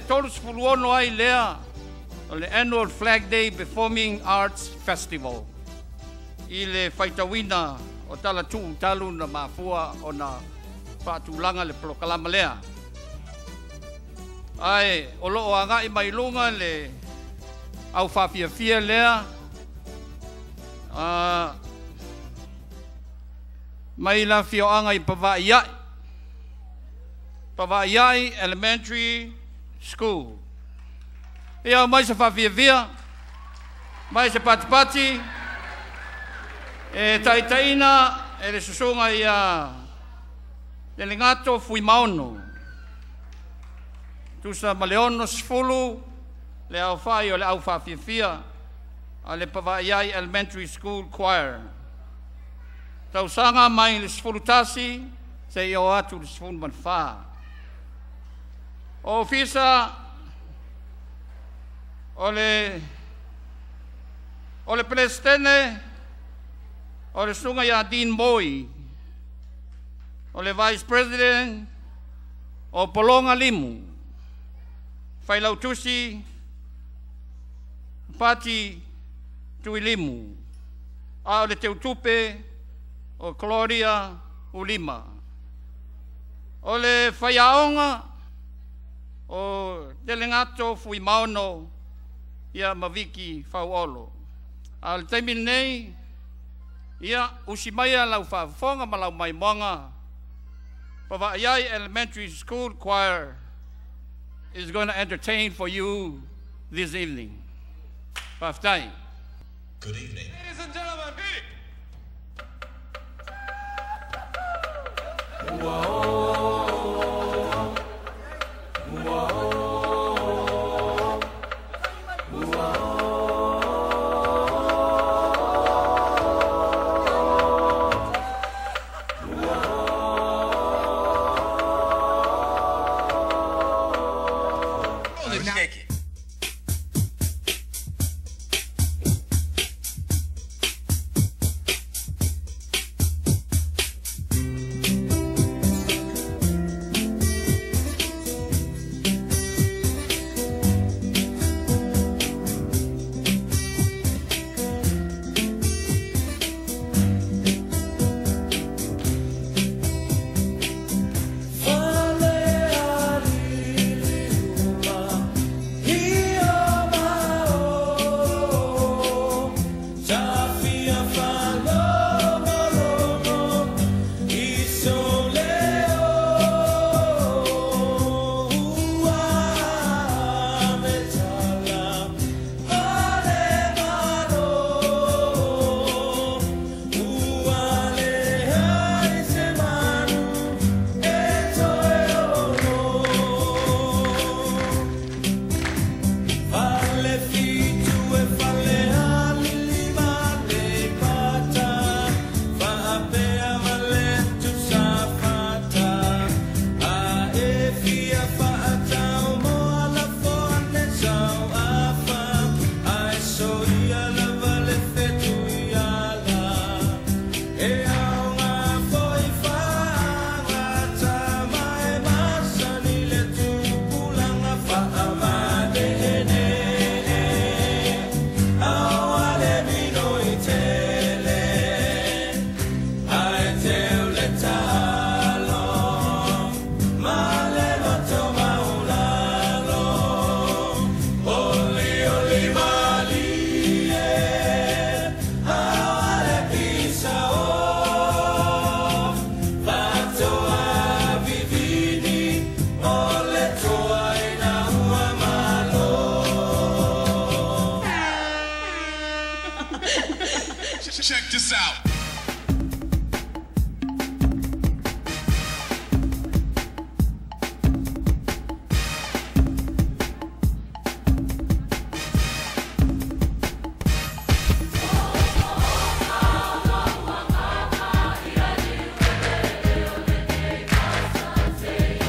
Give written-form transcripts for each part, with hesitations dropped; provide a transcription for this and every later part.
36 ai lea o le Annual Flag Day Performing Arts Festival. I le faitauina o tala tuu talu na mafua ona faatulaga le polokalama lea. Ae o loo agai mai luga le au faafiafia lea mai la fioaga i Pava'ia'i, Pava'ia'i Elementary School. Ia mai se faafiafia, mai se patipati e taitaiina e le susuga ia Lelegato Fuimaono. Tusa ma le 60 le aofai o le au faafiafia a le Pava'ia'i Elementary School Choir. Tausaga mai le 11 seia oo atu le 14. O ofisa o le Peresetene o le susuga ia Dean Moi, o le Vice President o Pologa Limu, Failautusi Pati Tuilimu, a o le Teutupe o Gloria Ulima. O le faiaoga o Delegato Fuimaono ia ma Viki Fauolo. A o le taimi lenei, ia usi mai lau faafofoga ma lau maimoaga. Pava'ia'i Elementary School Choir is going to entertain for you this evening. Faafetai. Good evening. Ladies and gentlemen, beat it. Check it. Check this out. Say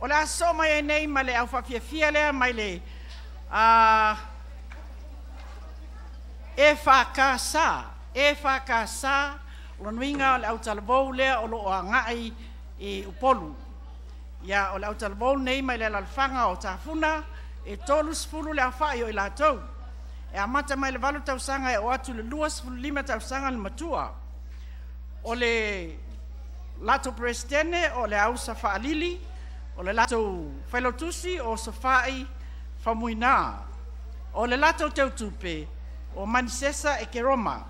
O le aso mai ai nei ma le au faafiafia lea mai le EFKS, EFKS, o lona uiga o le autalavou lea o loo agai i Upolu. Ia, o le autalavou nei mai le alalafaga o Tafuna, e 30 le aofai o i latou. E amata mai le 8 tausaga e oo atu le 25 tausaga le matua. O le latou Peresetene o le Ausa Faalili, o le latou Failautusi o Sofai Famuina. O le latou teutupe o Manisesa e Keroma.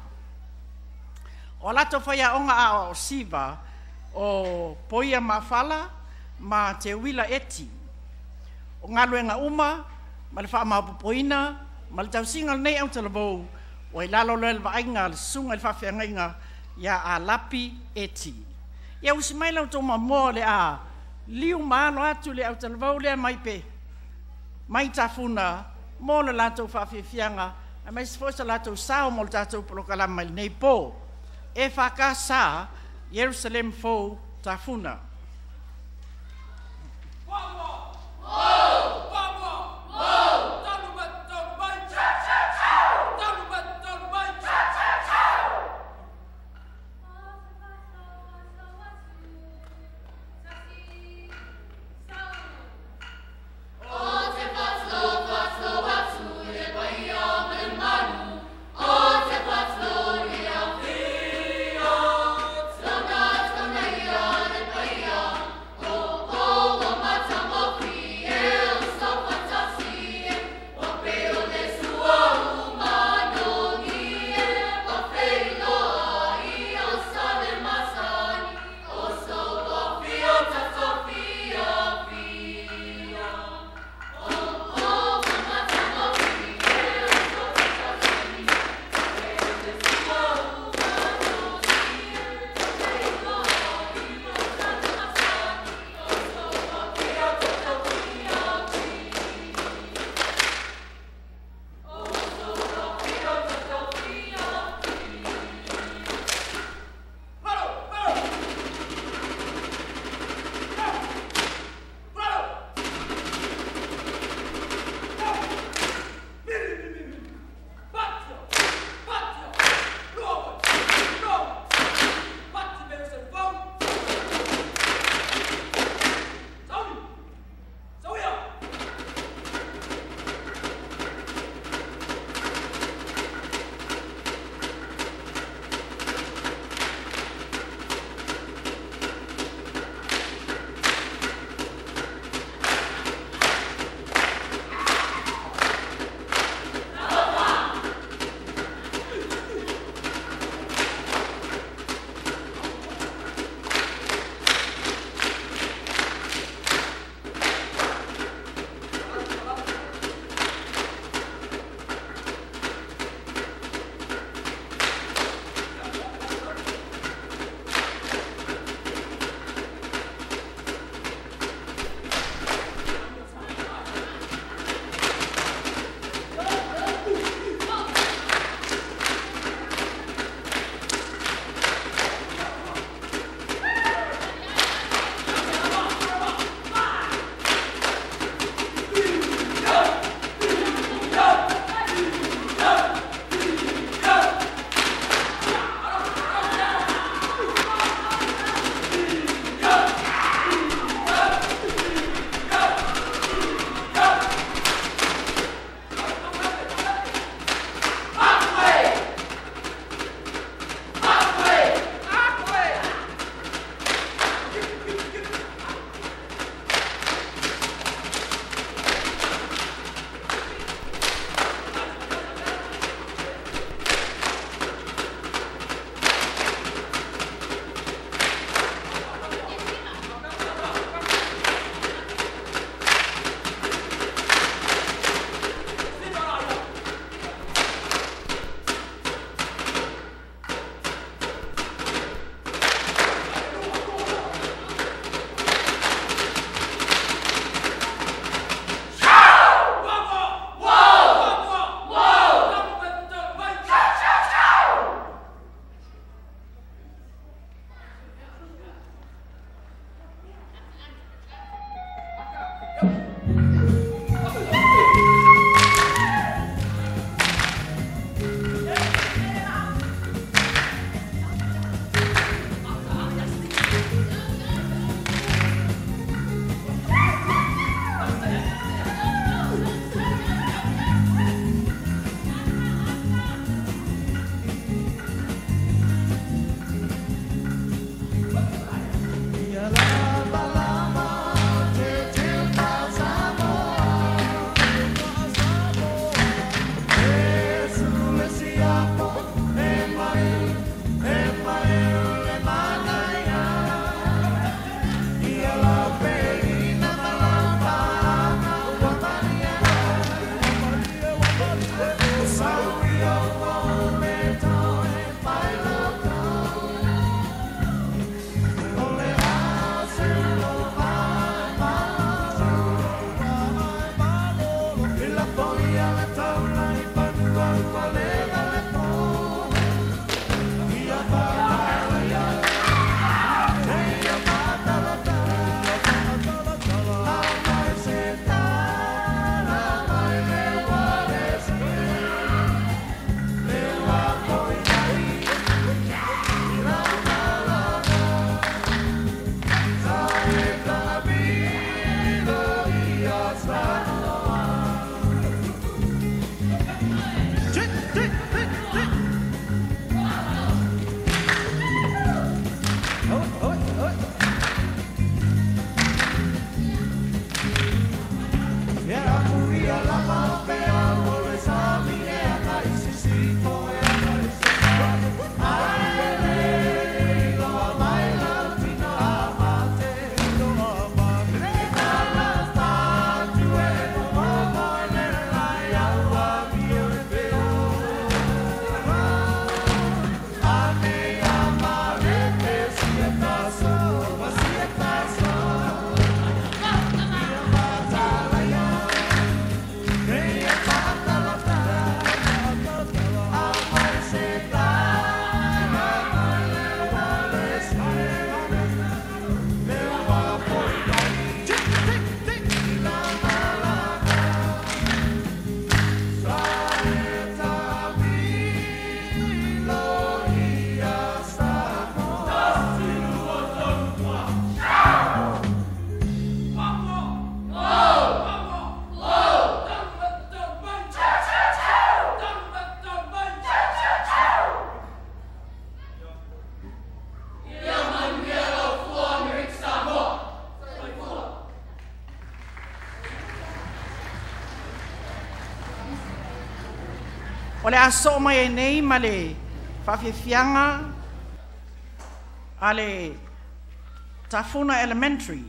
O latou faiaoga a o Siva o Poia Mafala ma Te Uila Eti. O galuega uma ma le faamaopoopoina ma le tausiga o lenei autalavou ua i lalo loa le vaaiga a le susuga i le faafeagaiga ia Alapi Eti. Ia usi mai lau outou mamoa o le a liu ma alo atu le autalavou lea mai pe mai Tafuna mo le latou faafiafiaga aemaise foi so latou sao mo le tatou polokalame i lenei po. EFKS Ierusalemu Fou Tafuna. O te O le aso mai nei ma le whawhiwhianga a le Tafuna Elementary,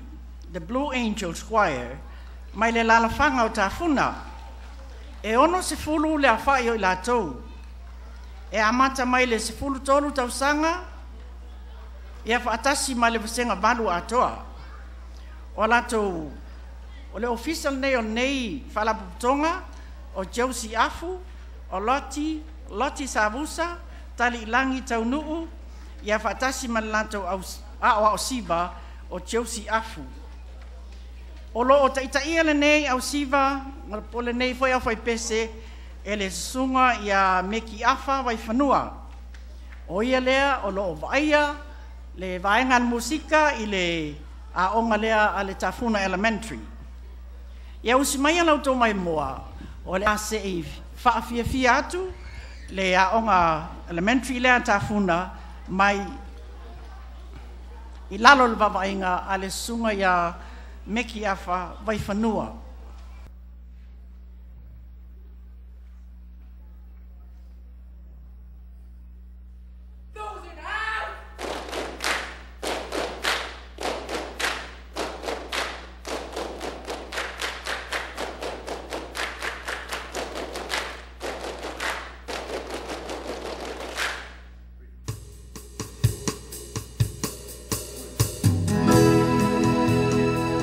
the Blue Angels Choir, mai le lalafanga o Tafuna. E 60 le awhai o i lātou. E amata mai le 13 tausaga, ia whaatasi mai le wasenga valu atoa. O lātou, o le official nei o nei whalapuputonga, o Josie Afu, o Loti, Loti Savusa, Tali Langi Taunuu, ia whaatasi mai le lātou ao siva o Josie Afu. O lo o taitaia le nei au siva, o le nei foi au whaipese, e le susunga ia Meki Afa Waifanua. O ia lea, o lo o vaia, le vaenga musika i le aonga lea a le Tafuna Elementary. Ia usi mai lau tō mai moa, o le ase i whaafiafia atu, le aonga elementary lea Tafuna, mai i lalo le vavainga a le susunga ia Meki Afa Waifanua. Thank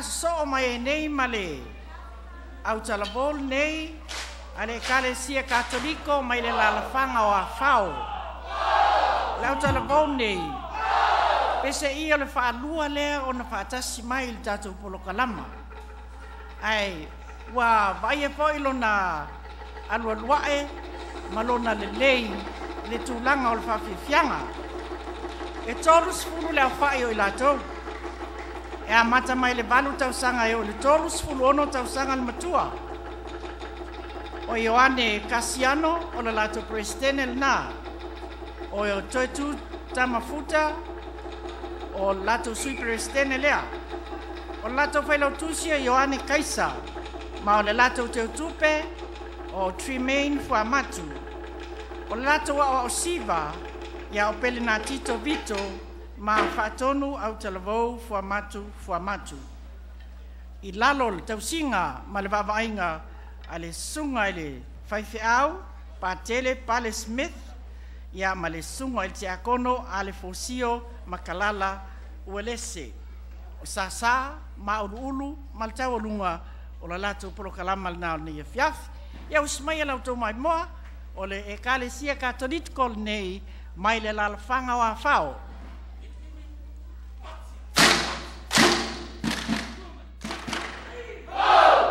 So mai nei male au talavou nei ale Ekalesia Katoliko mai le lalafanga o Afao. Le au talavou nei pese ia le faalua lea ona faatasi mai le tatou polokalama. Ai ua vaia foi lona alualuae ma lona lelei le tulaga o le faafiafiaga. E 30 le aufai o i latou. E amata mai le 8 tausaga e o le 36 tausaga le matua. O Ioane Kasiano o le latou presidente lena. O Toetu Tamafuta o le latou sui presidente lea. O le latou failautusi o Ioane Kaisa ma o le latou teutupe o Tremaine Fuamatu. O le latou aoao siva ia o Pelena Tito Vito ma faatonu au talavou Fuamatu Fuamatu. I lalo le tausiga ma le vaavaaiga a le susuga i le faifeau Patele Pale Smith ia ma le susuga i le tiakono a le Fosio Makalala Uelese. O sasa ma uluulu ma le taualuga o le latou polokalama lena o lenei afiafi. Ia usi mai e lautou maimoa o le Ekalesia Katoliko lenei mai le lalafaga o Afao. No!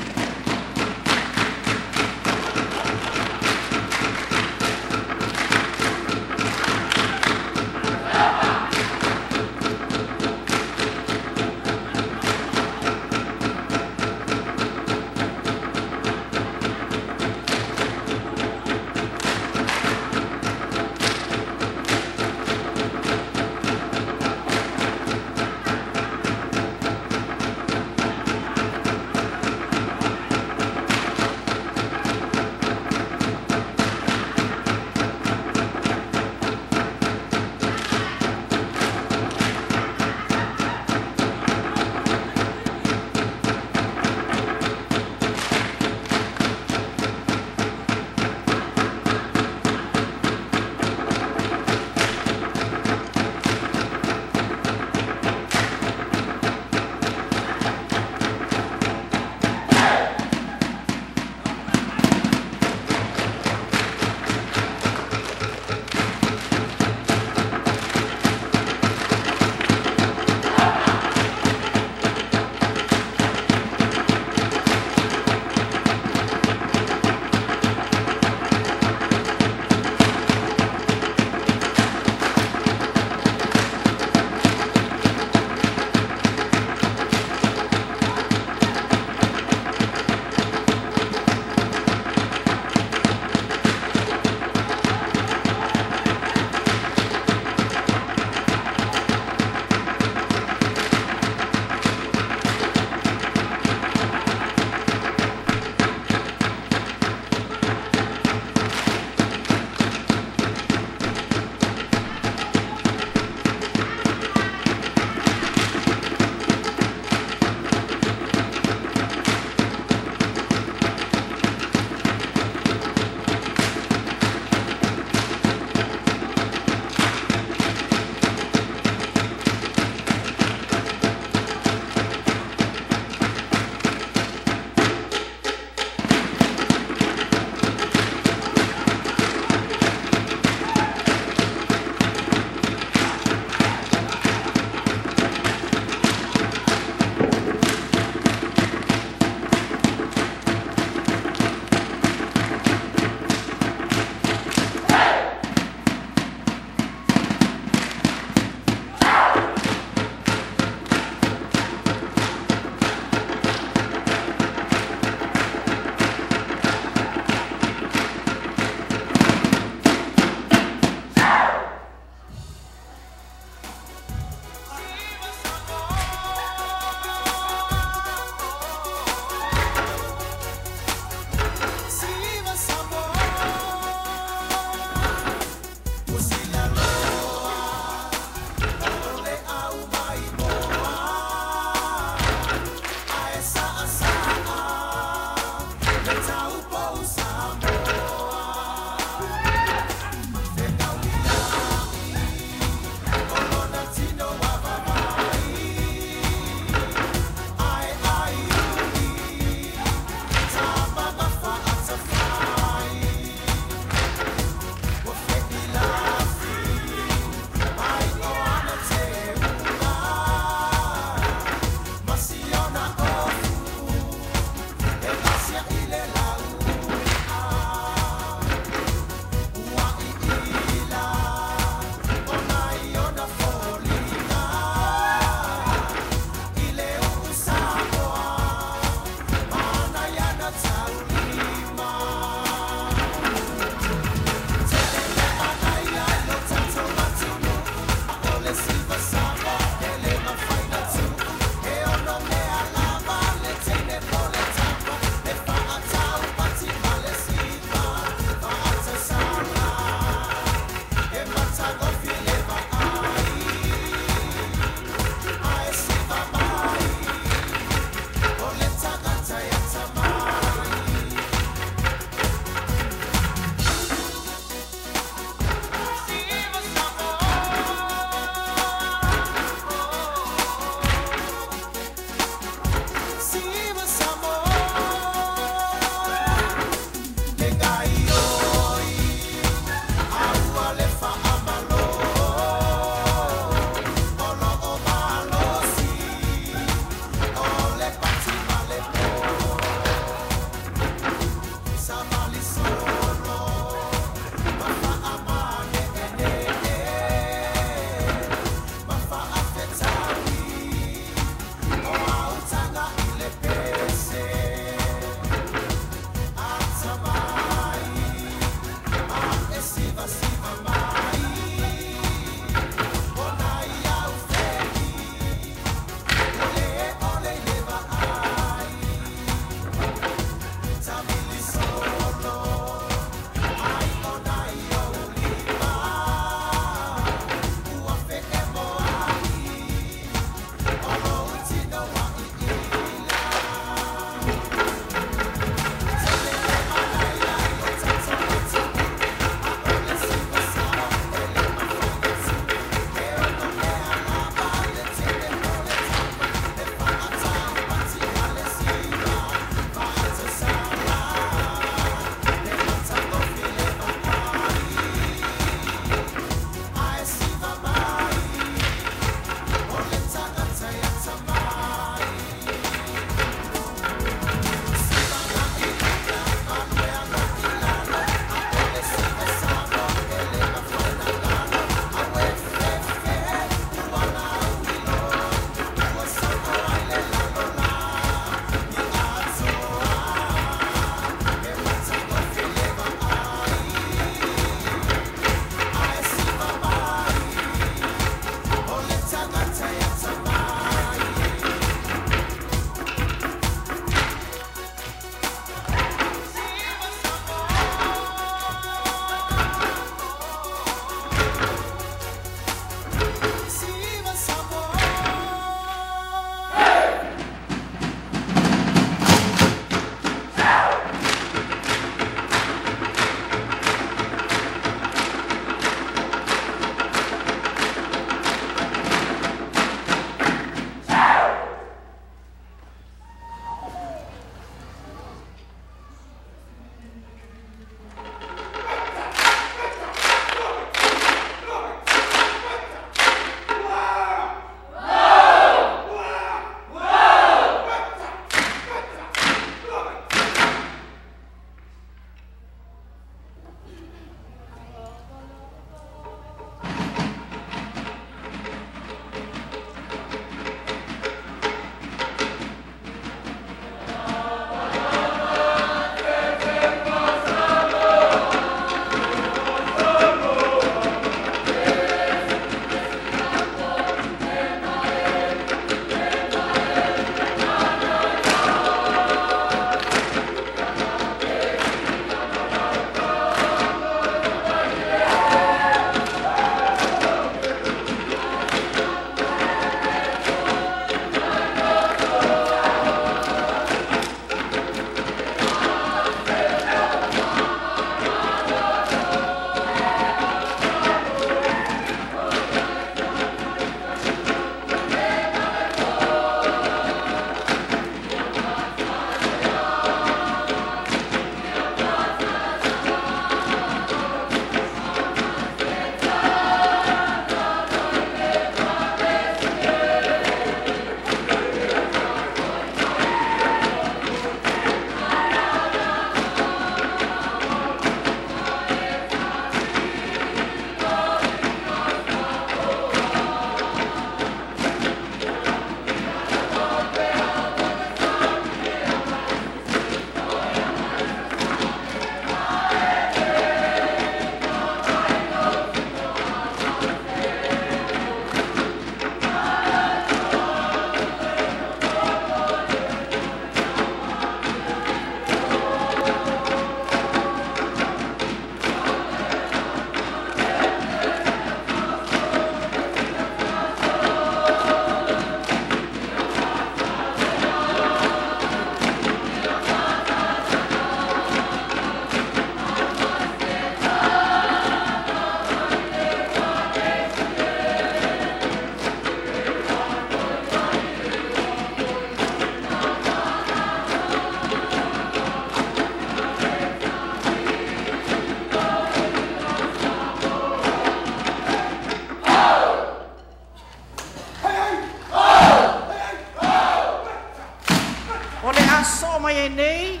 a soo mai ai nei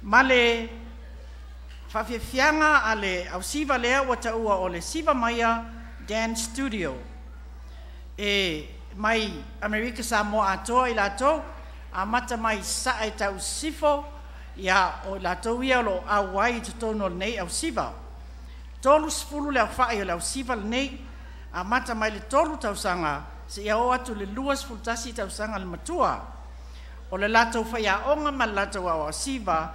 ma le faafiafiaga a le ausiva lea ua taua o le Siva Maia Dance Studio e mai Amerika Samoa atoa i latou amata mai sae tau sifo ia o latou ia o loo auai i totonu o lenei ausiva. 30 le aofai o le ausiva lenei amata mai le 3 tausaga seia oo atu le 21 tausaga le matua. O le latou faiaoga ma le latou aoaosiva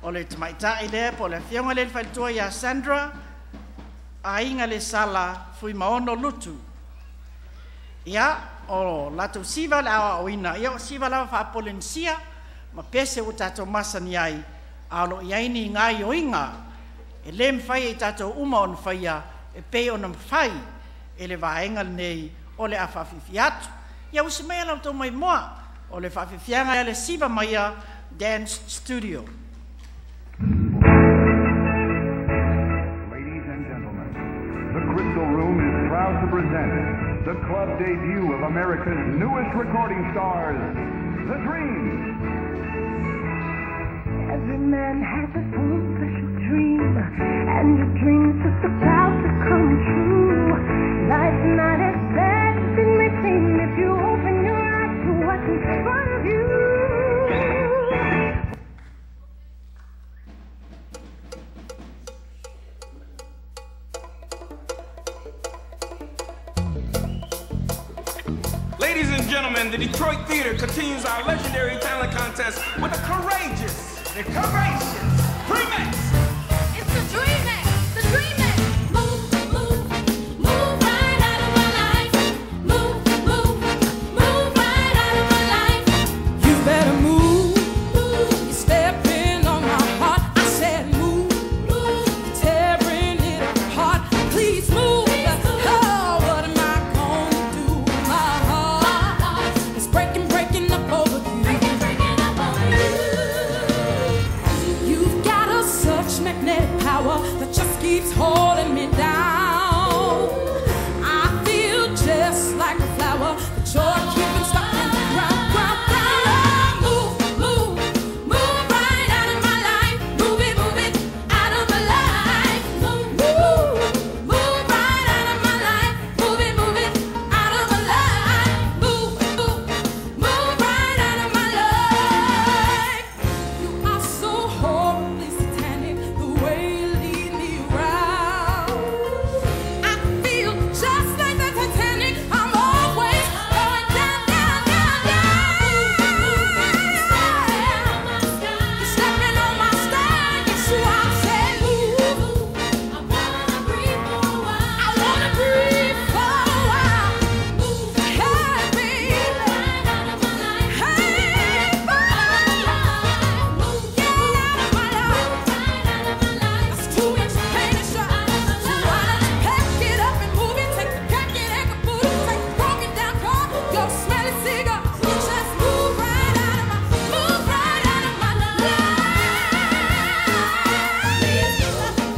o le tamaitai lea po o le afioga lea le faletua ia Sandra Aiga le Sala Fuimaono Lutu. Ia, o latou siva le aoaoina, ia o siva lava faapolenisia ma pese ua tatou masani ai, a o loo i ai ni gaioiga e lē mafai ai tatou uma ona faia e pei ona mafai e le vaega lenei o le a faafiafia atu. Ia usi mai la outou maimoa o le faafiafiaga le Siva Maia Dance Studio. Ladies and gentlemen, the Crystal Room is proud to present the club debut of America's newest recording stars, The Dreams. Every man has his own special dream, and your dream's just about to come true. Life's not as bad as it may seem if you open your eyes to what's in front of you. Ladies and gentlemen, the Detroit Theater continues our legendary talent contest with the courageous, Dreamettes. It's the Dreamettes, the Dreamettes. Move, move, move right out of my life. Move, move, move right out of my life. You better move, move. You're stepping on my heart. I said move, move. You're tearing it apart. Please move. Oh, what am I gonna do? My heart is breaking, breaking up over you. Breaking, breaking up over you. You've got a such magnetic power that just keeps holding me down. I feel just like a flower that you're keeping stuck in the ground, ground, ground. Move, move, move right out of my life. Move it, out of my life. Move, move, move right out of my life. Move it, out of my life. Move, move, move right out of my life. You are so horribly satanic, the way you lead me around. I feel just like the Titanic. I'm always going down, down, down, down. You're stepping on my style. Yes, you are. Say move. I wanna breathe for a while. I wanna breathe for a while. Move, Hey, baby. right out of my life. Hey, baby. Move, Get out of my life. right out of my life. It's too much pain and strife. So why don't you pack it up and move it? Take the packet and caboodle. Take the broken down car, your smelly cigar. You just move right out of my, move right out of my life.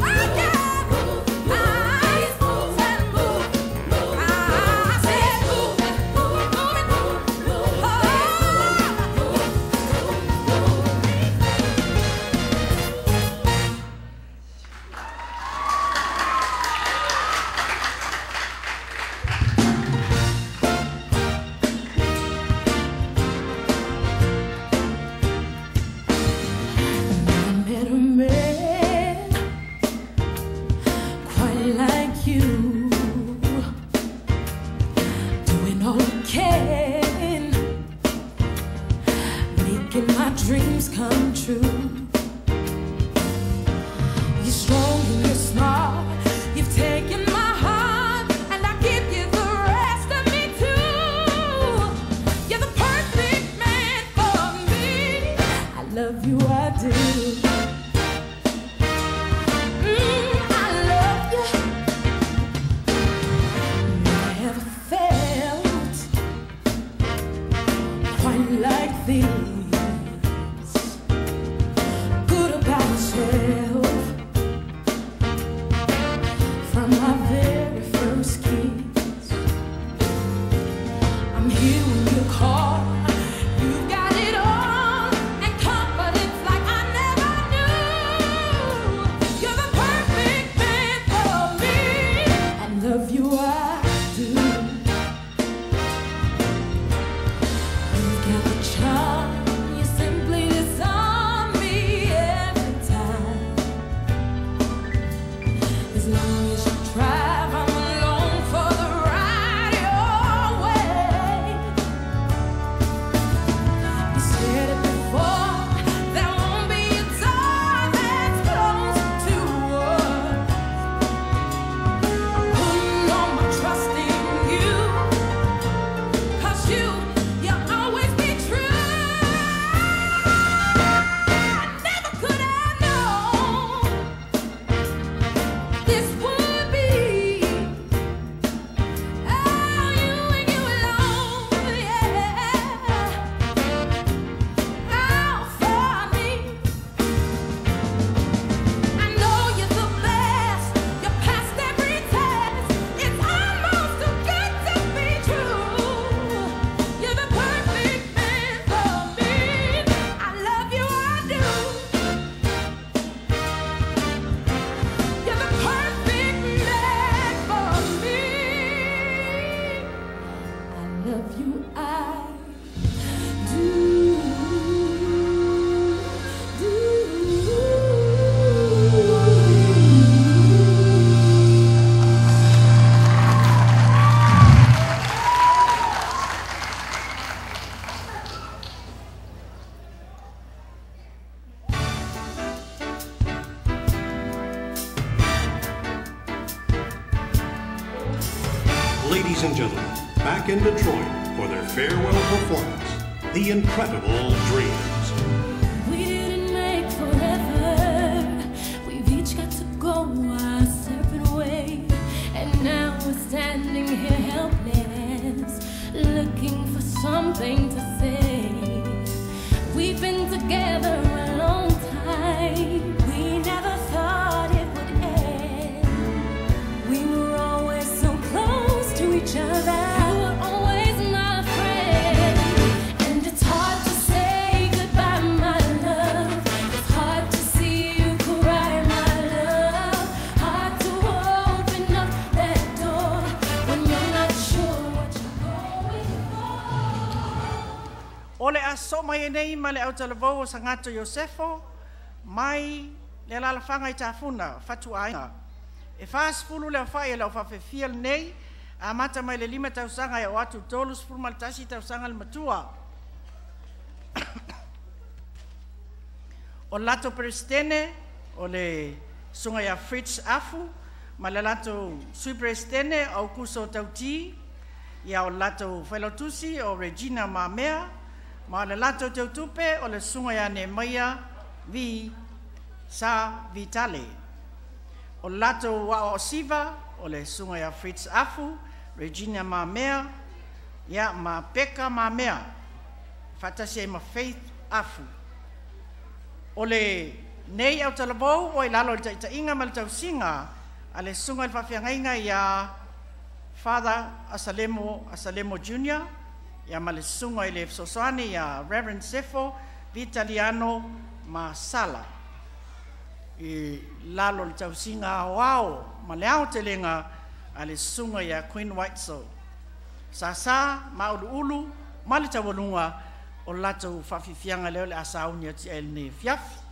I got, I move and move, move. I said move, move, move, move, move. I met a man quite like you, doing all he can, making my dreams come true. You're strong and you're smart. You've taken my heart, and I give you the rest of me too. You're the perfect man for me. I love you, I do. I love you. Never felt quite like this. Good about myself from my very first kiss. I'm here when you call. You got it all. Ladies and gentlemen, back in Detroit for their farewell performance, The Incredible Dreams. We didn't make forever. We've each got to go our separate way. And now we're standing here helpless, looking for something to say. We've been together a long time. We never thought it would end. We were always so close to each other. You were always my friend. And it's hard to say goodbye, my love. It's hard to see you cry, my love. Hard to open up that door when you're not sure what you're going for. O le aso mai nei ma le autalavou o Sagato Iosefo mai le alalafaga i Tafuna fatuaiga. E 40 le aofa'i e lau faafefia lenei, amata mai le 5 tausaga e oo atu 31 tausaga le matua. O le latou peresetene o le susuga ia Fritz Afu, ma le latou sui peresetene o Aukuso Tauti, ia o le latou failautusi o Regina Mamea, ma o le latou teutupe o le susuga ia Nemaia V Sa Vitale. O le latou aoaosiva o le susuga ia Fritz Afu, Regina Mamea, ia ma Peka Mamea, faatasi ai ma Faith Afu. O le nei autalavou ua i lalo o le taʻitaʻiga ma le tausiga a le susuga i le faafeagaiga ia Father Asalemo Asalemo Jr., ia ma le susuga i le fesoasoani ia Reverend Sefo Vitaliano ma Sala. I lalo o le tausiga aoao ma le aotelega a le susuga ia Queen Whitesell. Sasā ma uluulu ma le taualuga o le latou faafiafiaga lea o le a sauni atu i ai lenei afiafi.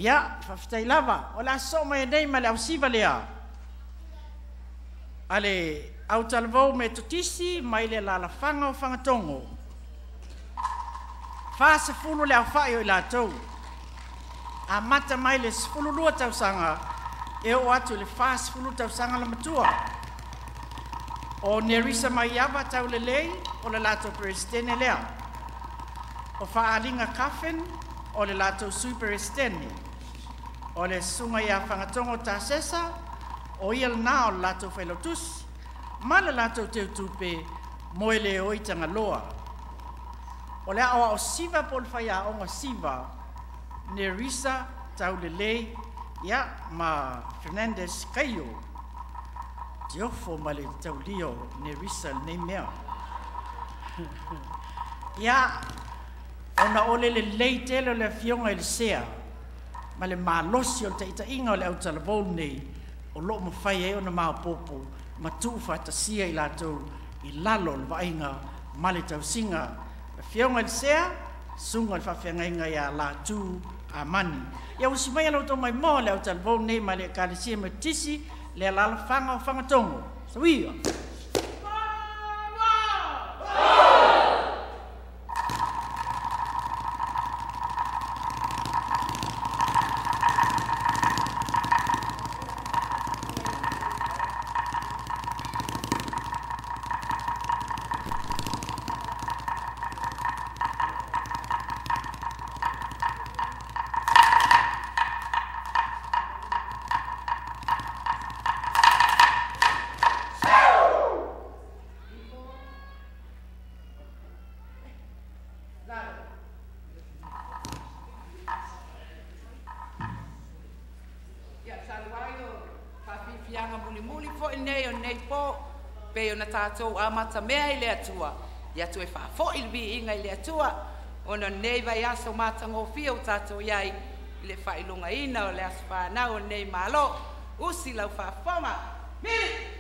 Ia, faafetai lava. O le a sosoo mai nei ma le ausiva lea a le autalavou Metotisi mai le alaalafaga o Fagatogo. 40 le aofa'i o i latou. Amata mai le 12 tausaga e oo atu i le 40 tausaga le matua. O Nerisa Maiava Taulelei o le latou Peresetene lea. O Faaaliga Caffin o le latou Sui Peresetene. O le susuga ia Fagatogo Tasesa o ia lena o le latou failautusi ma le latou teutupe Moeleoi Tagaloa. O le aoao siva po o le faiaoga siva Nerisa Taulelei ia ma Fernandez Kaio. Teofo ma le taulia o Nerisa lenei mea. Ia, ona o le lelei tele o le afioga i le Sea ma le malosi o le taitaiga o le autalavou lenei o loo mafai ai ona maopoopo ma tuufaatasia i latou i lalo o le vaaiga ma le tausiga. Afioga i le Sea, susuga i le faafeagaiga ia Latu Amani. Ia usi mai lau outou maimoa le autalavou lenei ma le Ekalesia Metotisi le alaalafaga o Fagatogo. Soia! Ia talu ai o faafiafiaga mulimuli fo'i nei o lenei po, pei ona tatou amatamea i le Atua, ia toe faafo'i le viiga i le Atua, ona o lenei vaiaso matagofie ua tatou i ai i le faailogaina o le aso fanau o lenei Malo. Usi lau faafofoga. Mili!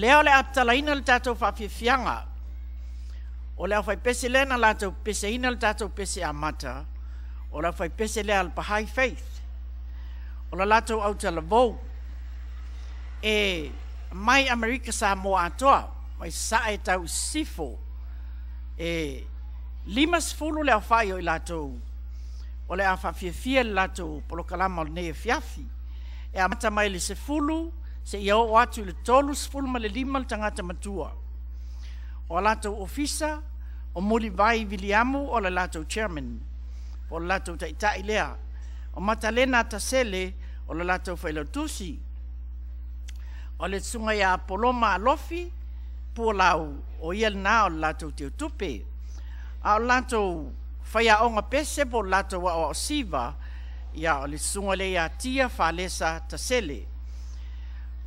lea o le a tatalaina le tatou faafiafiaga, o le aufaipese lea na latou peseina le tatou pese amata, o le aufaipese lea a le Baha'i Faith. O le latou autalavou e mai Amerika Samoa atoa, mai sae tau i sisifo, e 50 le aofai o i latou o le a faafiafia le latou polokalama o lenei afiafi. E amata mai le 10 seia oo atu i le 35 le tagata matua. O a latou ofisa, o Mulivai Viliamu o le latou chairman, o le latou taitai lea. O Matalena Tasele o le latou failautusi. O le susuga ia Poloma Alofi Pualau, o ia lena o le latou teutupe. A o le latou faiaoga pese po o le latou aoao siva, ia o le susuga lea ia Tia Falesa Tasele.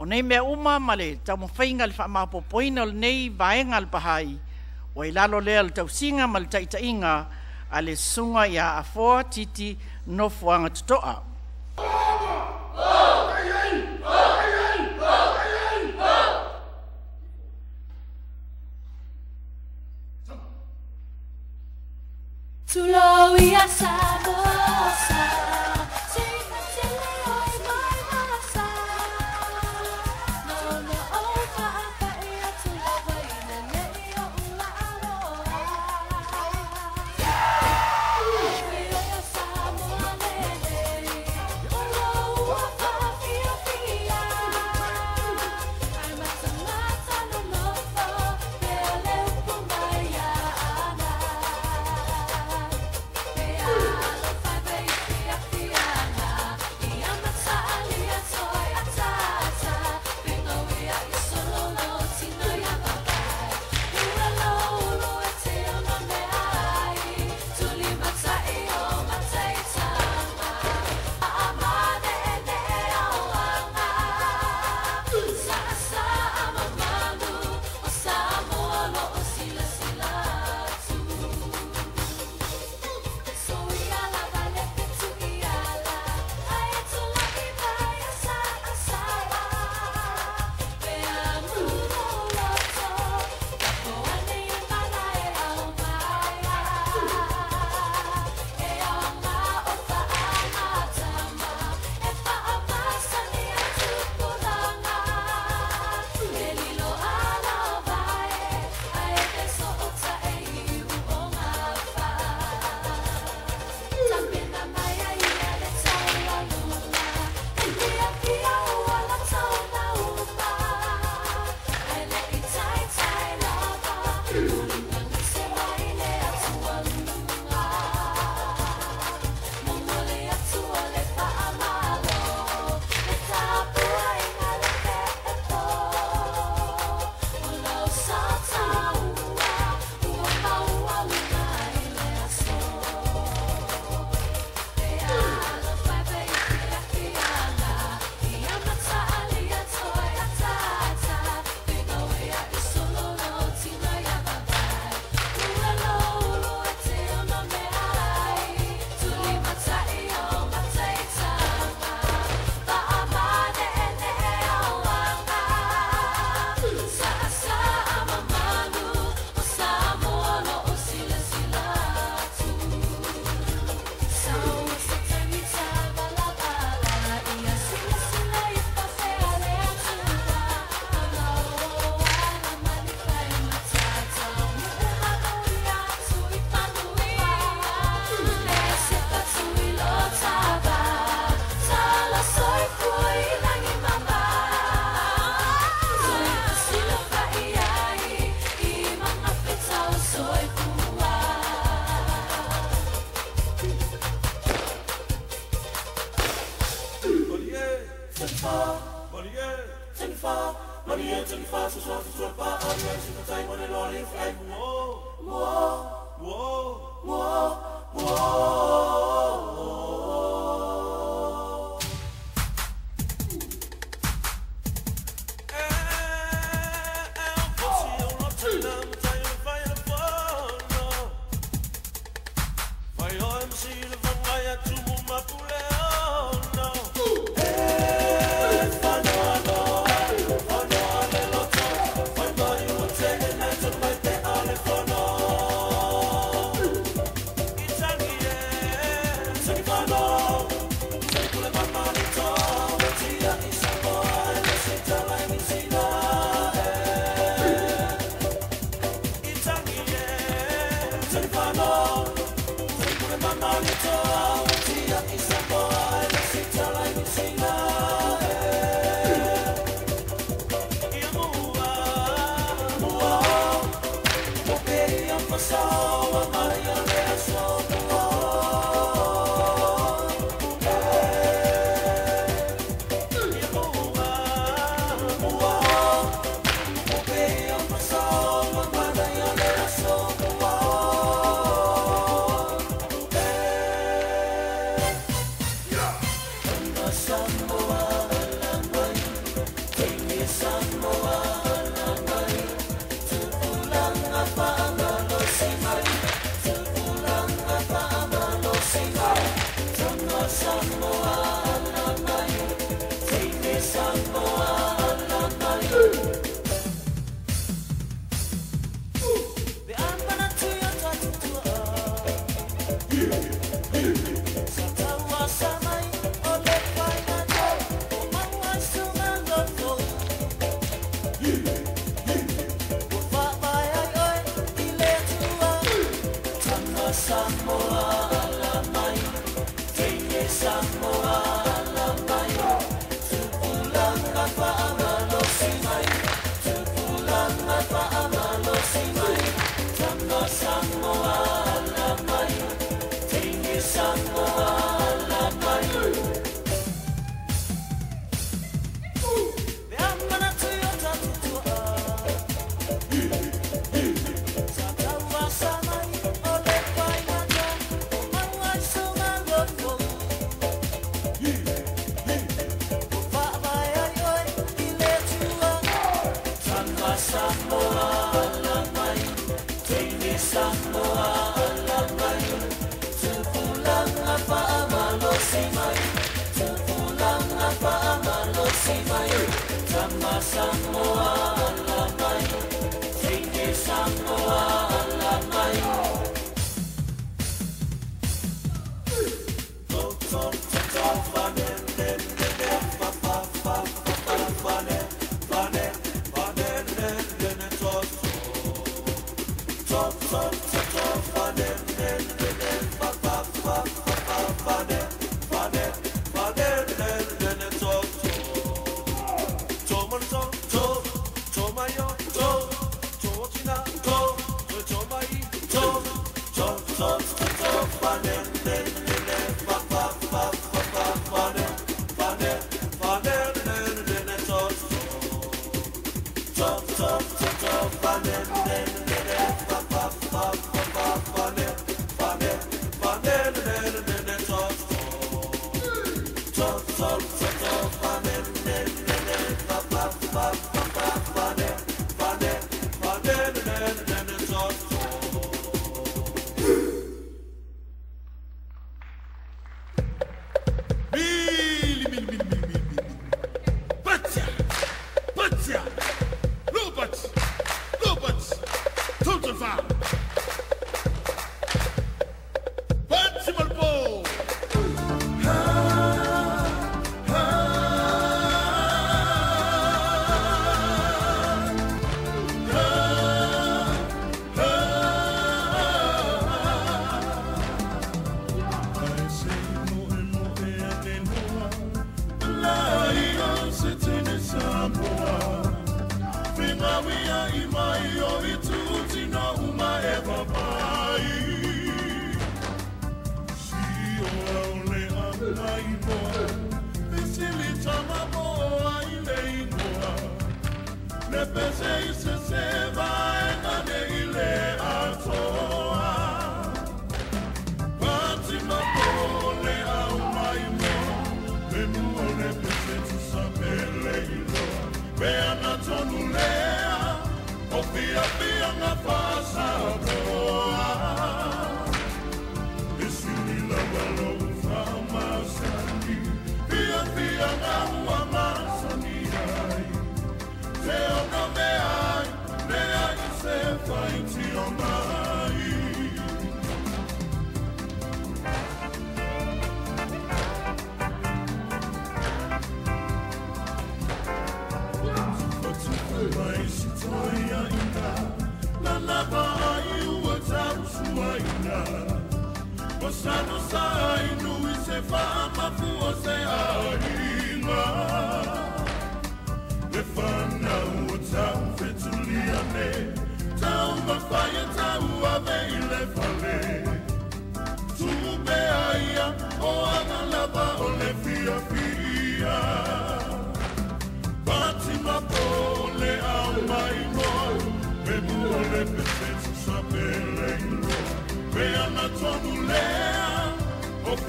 O nei mea uma ma le taumafaiga i le faamaopoopoina o lenei vaega a le Baha'i, ua i lalo lea o le tausiga ma le taitaiga a le susuga ia Afoa Titi Nofoaga Totoa. Tulou ia Samoa sa, se i tele oi mai masa. No no o whaapai atu lava i le nei o ula aloa. Ui o ia Samoa lelei, o lou ua whaafiafia. Ai matangata no nofo, pea le upu mai ia ana.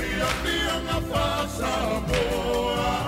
Pia pia nga fa sa boa.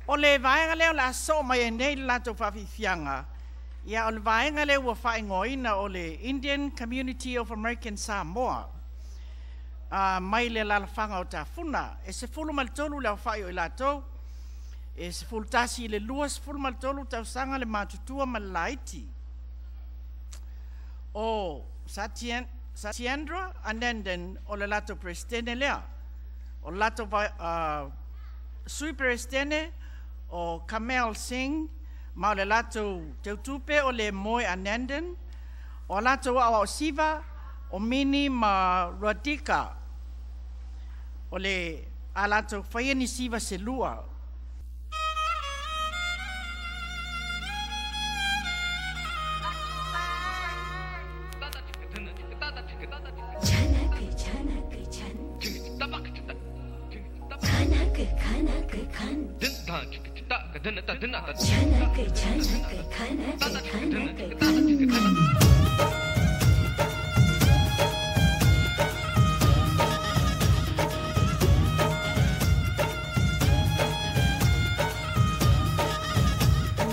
O le vaega lea o le a soo mai ai nei le latou faafiafiaga, ia o le vaega lea ua faaigoaina o le Indian Community of American Samoa mai le alaalafaga o Tafuna. E 13 le aofai o i latou, e 11 i le 23 tausaga le matutua ma le laiti. O Satyendra Anandan o le latou Peresetene lea. O le latou Sui Peresetene o Kamel Singh, ma o le latou teutupe o le Moe Anandan. O a latou aoaosiva o Mini ma Radhika. O le a latou faia ni siva se lua.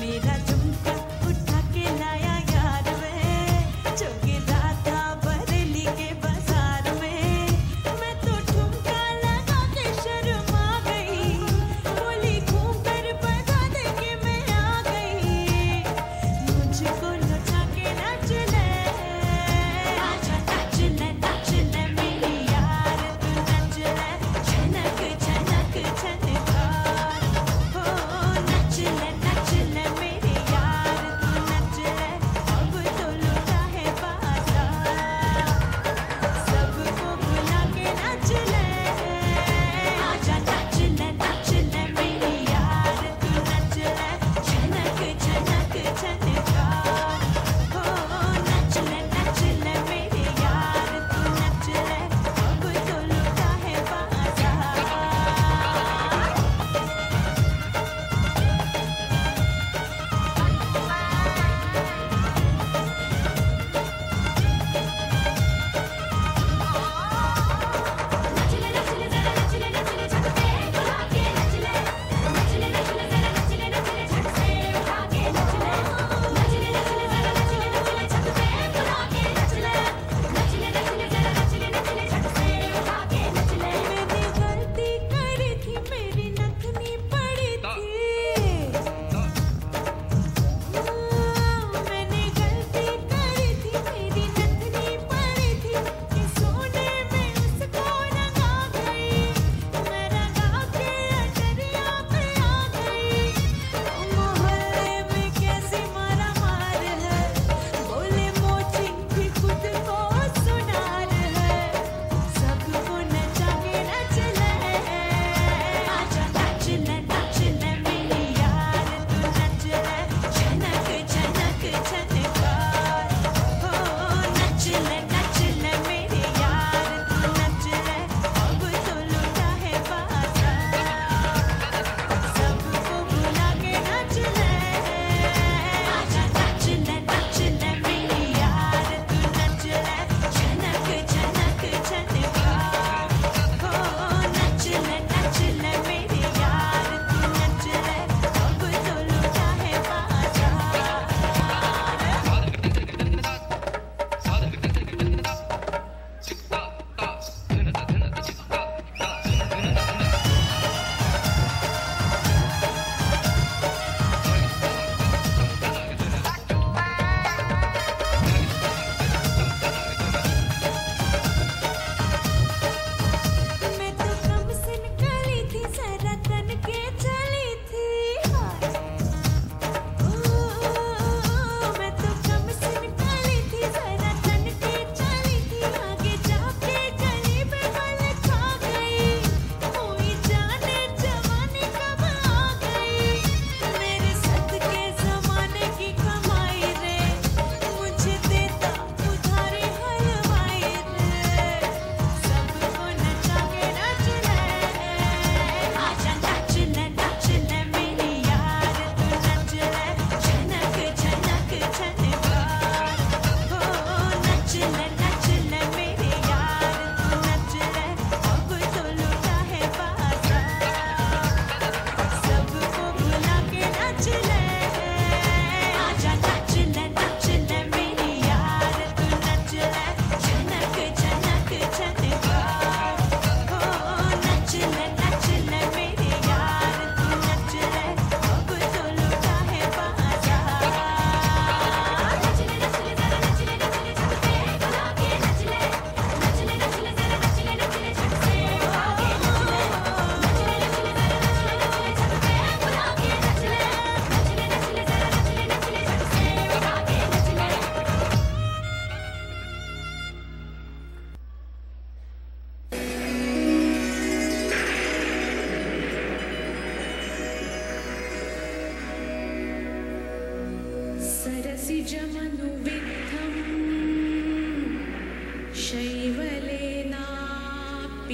मेरा झुमका उठा के लाया यार वे, जो गिरा था बरेली के बाजार में। मैं तो ठुमका लगा के शर्मा गई, बोली घूम कर बता दे कि मैं आ गई। मुझको लौटा के ना चले।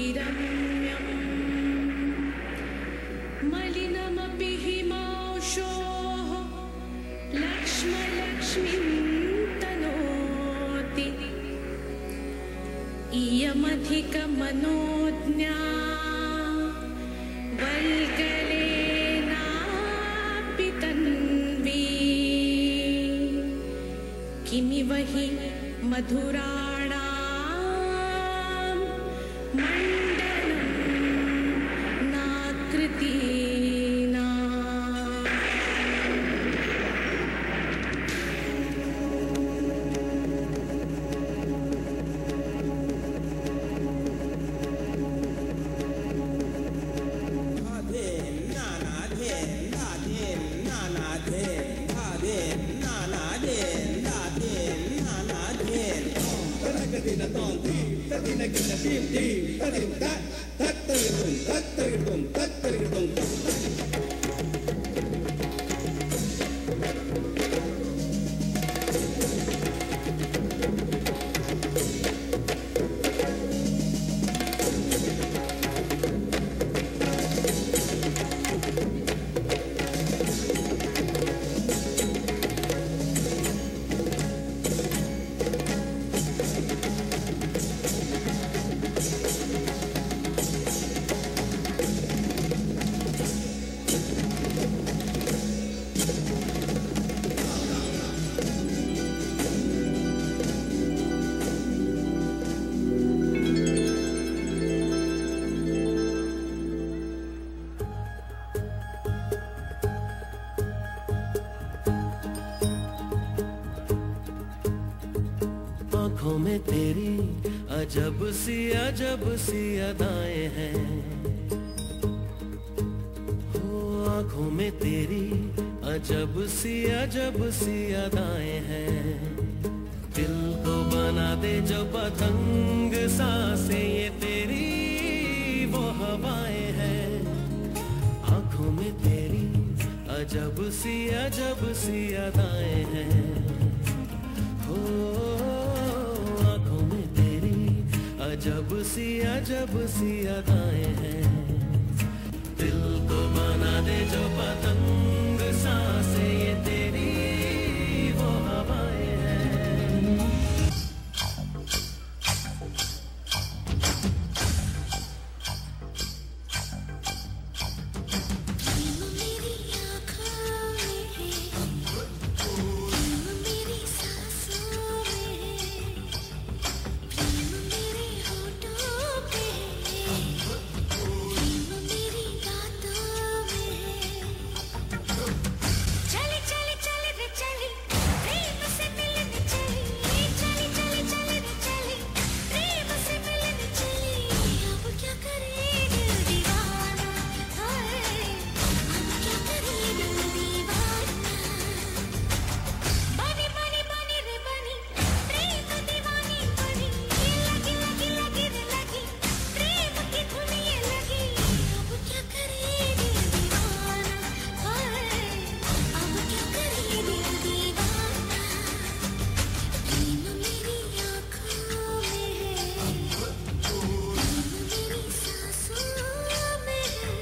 मलिनमपि रम्यं मलिनमपि हिमांशोः लक्ष्मलक्ष्मीं तनोति इयमधिकमनोज्ञा वल्गलेनापि तन्वी किमिव हि मधुराणां मण्डनं नाकृतीनाम्। आँखों में तेरी अजब सी अदाएं हैं, हो आँखों में तेरी अजब सी अदाएं हैं। दिल को बना दे जो पतंग सांसें ये तेरी वो हवाएं हैं। आँखों में तेरी अजब सी अदाएं हैं, हो आँखों में तेरी अजब सी अदाएं हैं। दिल को बना दे जो पतंग सांसें ये तेरी वो हवाएं हैं। मेरी आँखों में है, प्रेम मेरी सांसों में है, प्रेम मेरे होठों पे है, प्रेम मेरी बातों में है। चली चली चली रे चली, प्रेम से मिलने चली, चली चली चली रे चली, प्रेम से मिलने चली। अब क्या करे दिल दीवाना, हाय अब क्या करे दिल दीवाना। बनी बनी बनी रे बनी, प्रेम दीवानी बनी, लगी लगी लगी रे लगी, प्रेम की धुन ये लगी। अब क्या करे दिल दीवाना, हाय अब क्या करे दिल दीवाना। प्रेम मेरी आँखों में है, प्रेम मेरी सांसों में है।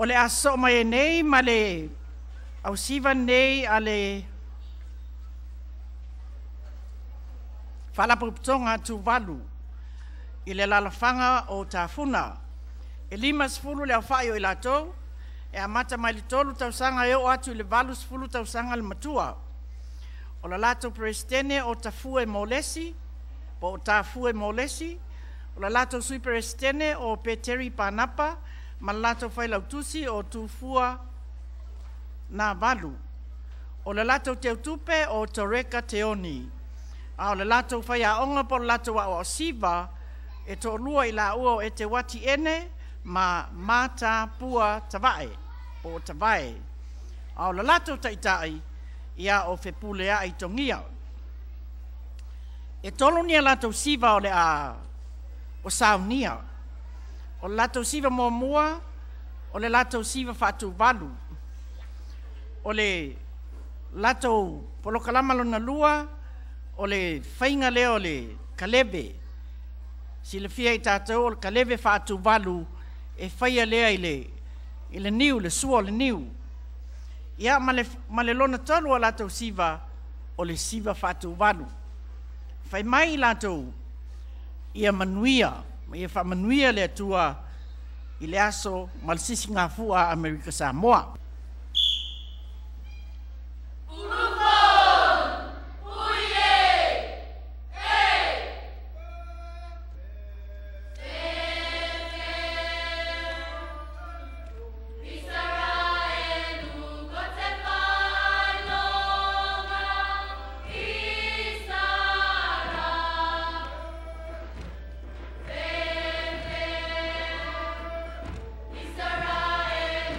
O le aso mai nei ma le ausiva nei a le Faalapotopotoga Tuvalu i le lalafaga o Tafuna. E 50 le aofai o i latou, e amata mai le 3 tausaga e oo atu i le 80 tausaga le matua. O la latou peresetene o Tafue Molesi, po o Tafue Molesi, o la latou sui peresetene o Peteri Panapa, Ma le latou failautusi o Tufua na Valu. O le latou teutupe o Toreka Teoni. A o le latou faiaoga po o le latou aoaosiva e toalua i laua o Eteuati Ene ma Matapua Tavae po o Tavae. A o le latou taitai ia o Fepuleai Togia. E tolu ni a latou siva o le a o saunia. O le latou siva muamua, o le latou siva faatuvalu. O le latou polokalama lona lua, o le faiga lea o le kaleve. Silafia i tatou o le kaleve faatuvalu e faia lea i le niu, le sua o le niu. Ia ma le lona tolu o latou siva, o le siva faatuvalu. Fai mai latou ia manuia, ma ia faamanuia le Atua i le aso ma le sisigafua a Amerika Samoa. Israel,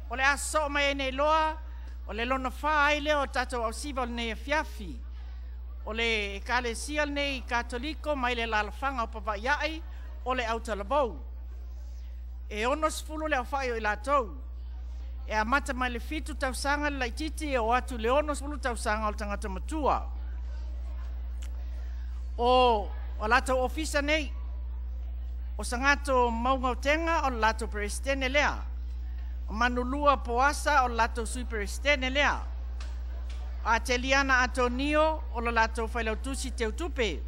O le aso mai nei loa, o le lona wha ai lea o tātou au siva o lenei afiafi. O le ekalesia lenei katoliko mai le lalafanga o Pavaiai o le autalavou. E 60 le aufai o i latou. E amata mai le 7 tausaga le laititi e o atu le 60 tausaga o le tagata matua. O latou ofisa nei, o Sangato Maungautenga o le latou presidente lea. O Manulua Poasa o le latou sui presidente lea. A Teliana Antonio o le latou failautusi teutupe.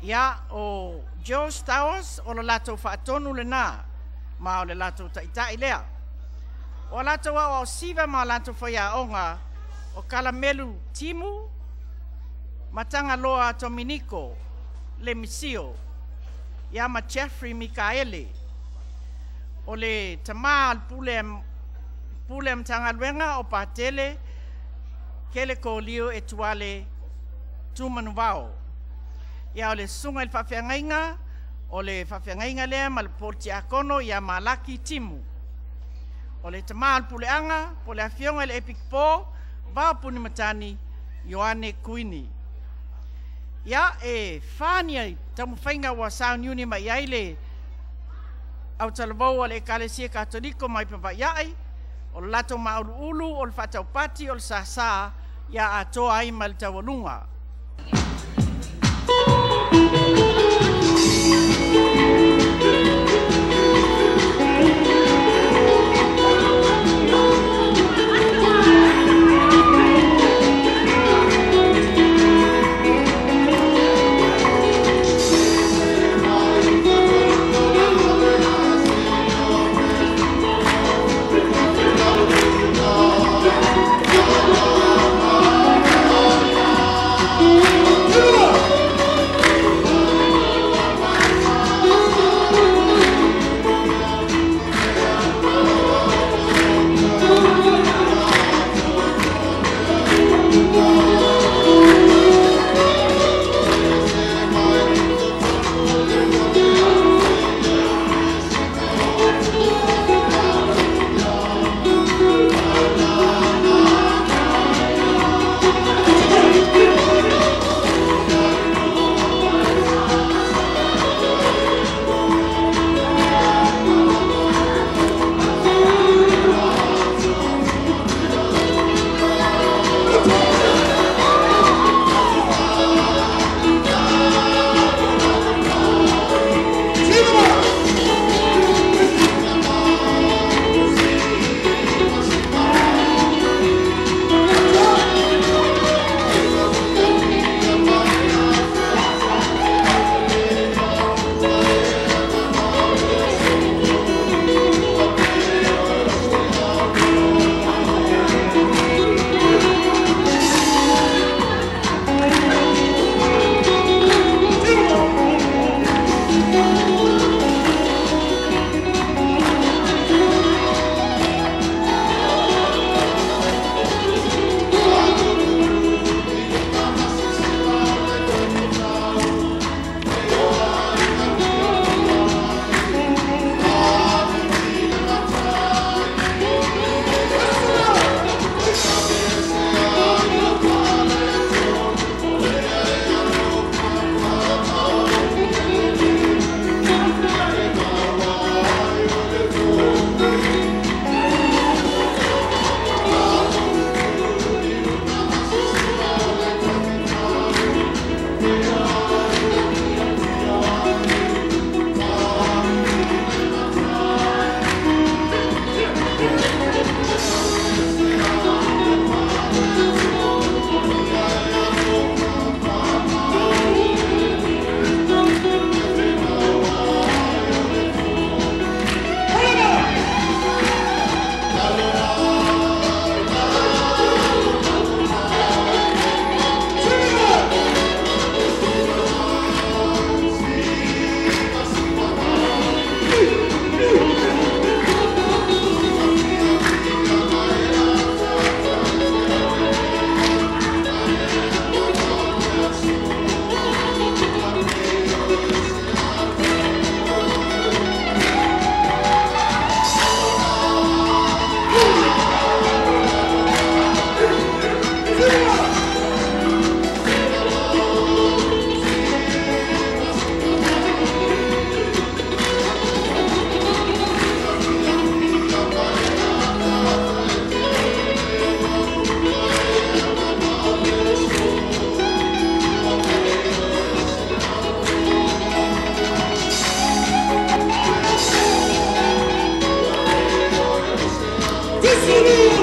Ia o Joe Stowers o le latou faatonu lena, ma o le latou taitai lea. O latou au siva ma latou whaiaonga o Kalamelu Timu, Matangaloa Dominico, Le Misio, ia ma Jeffrey Mikaele. O le tama al pule mtangaluenga o Patele, kele ko lio e tuale tumanuvao. Ia o le sunga il whawhiangainga, o le whawhiangainga lea ma le pōti akono ia Malaki Timu. O le tama al puleanga, po le afionga le Epic Po, vao puni matani, Ioane Kuini. Ia e whania tamuwhainga wa sauniuni mai ai le autalavou o le ekalesia katoliko mai Pavaiai, o le latou mauluulu, o le whataupati, o le sasa, ia atoa ai ma le taualuga. Thank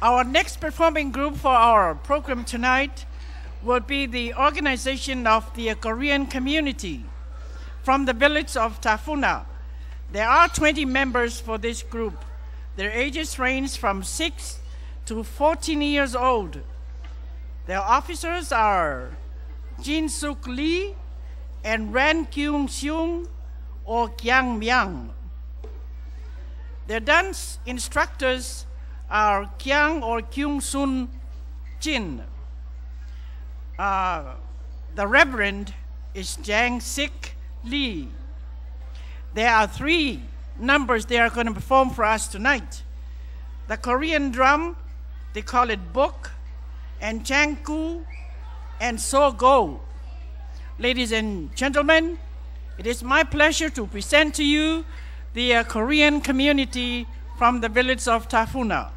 Our next performing group for our program tonight will be the organization of the Korean community from the village of Tafuna. There are 20 members for this group. Their ages range from 6 to 14 years old. Their officers are Jin Suk Lee and Ran Kyung Seung or Kyang Myang. Their dance instructors are Kyang or Kyung Sun Jin. The Reverend is Jang Sik Lee. There are 3 numbers they are going to perform for us tonight. The Korean drum, they call it bok, and Changku, and So Go. Ladies and gentlemen, it is my pleasure to present to you the Korean community from the village of Tafuna.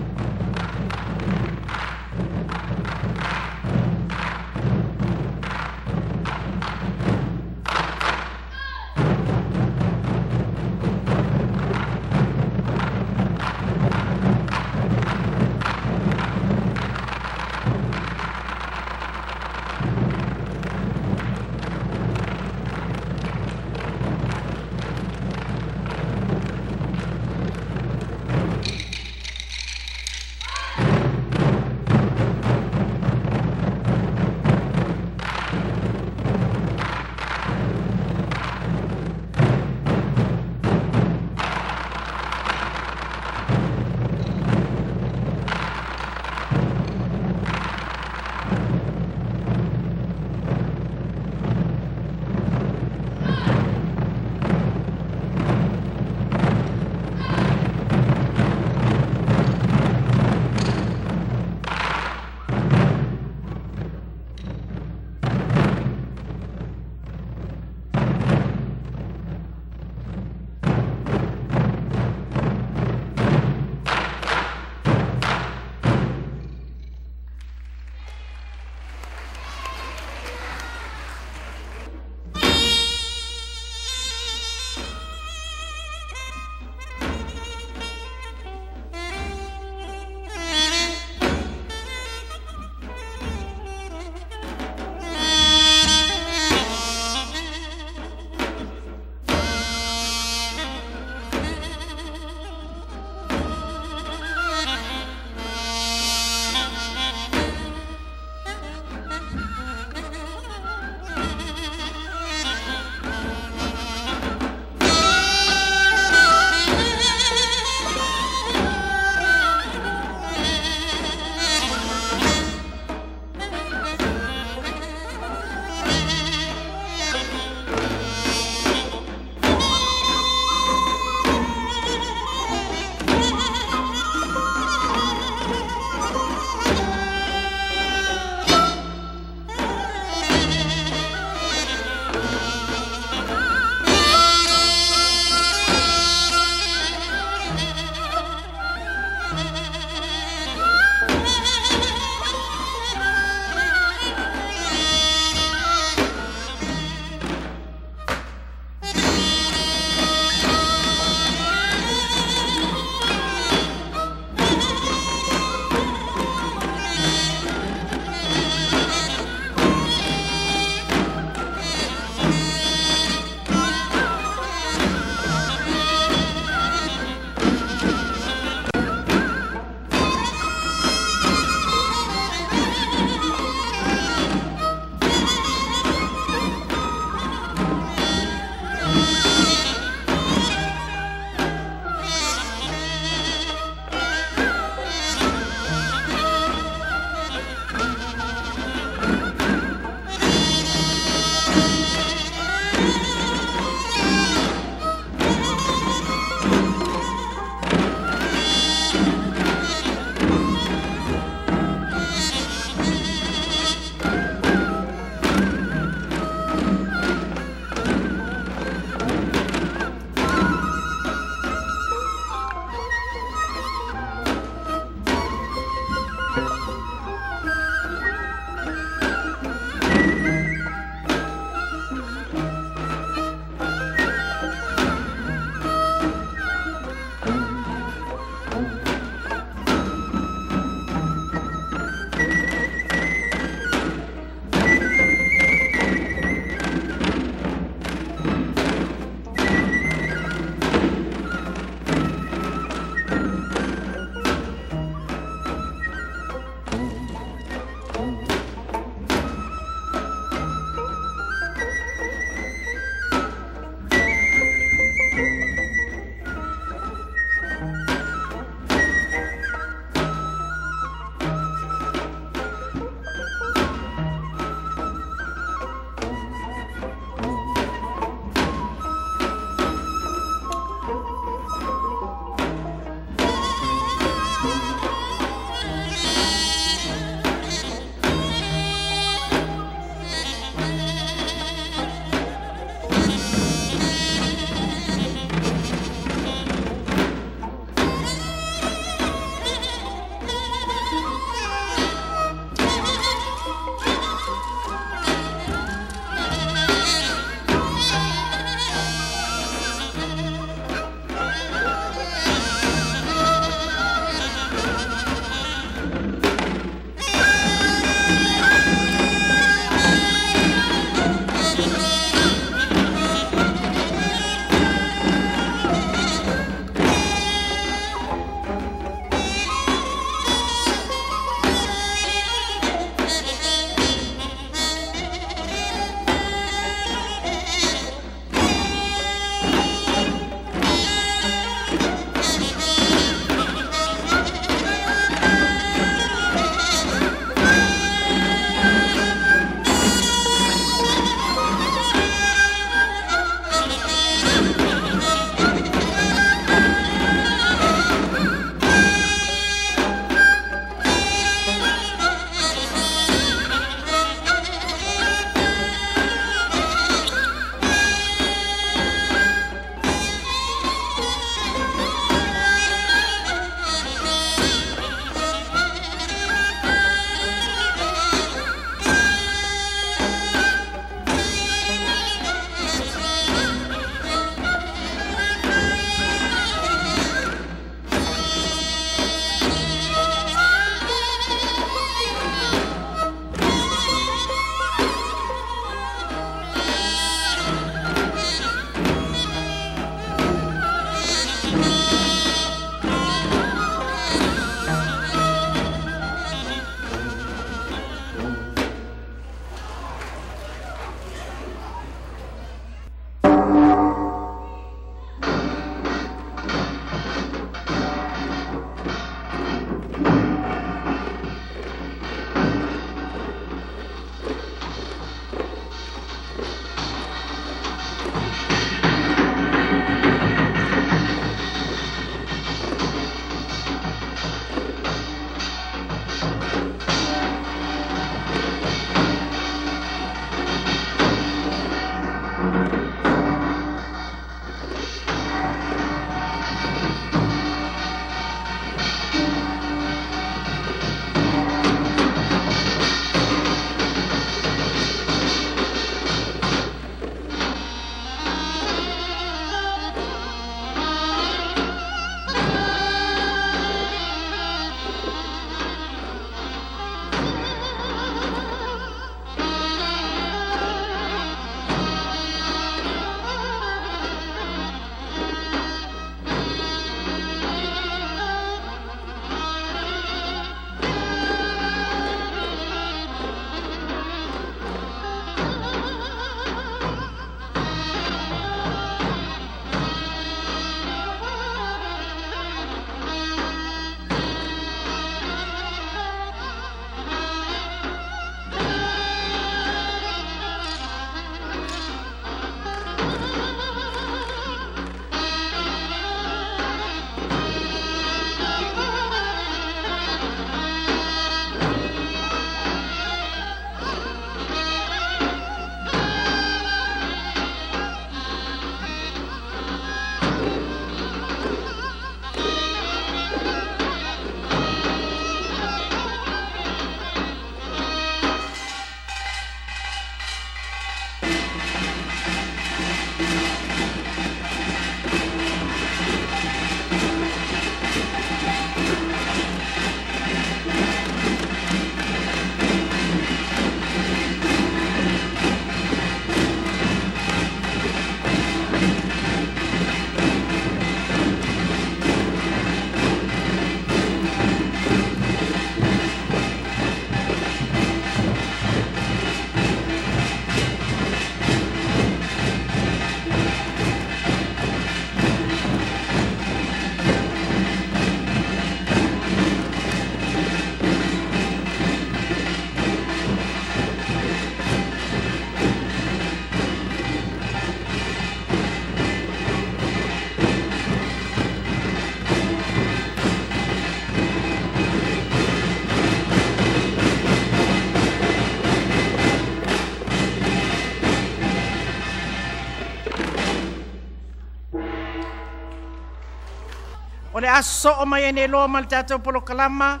O le aso soo mai e nei loa ma le tatou polokalama,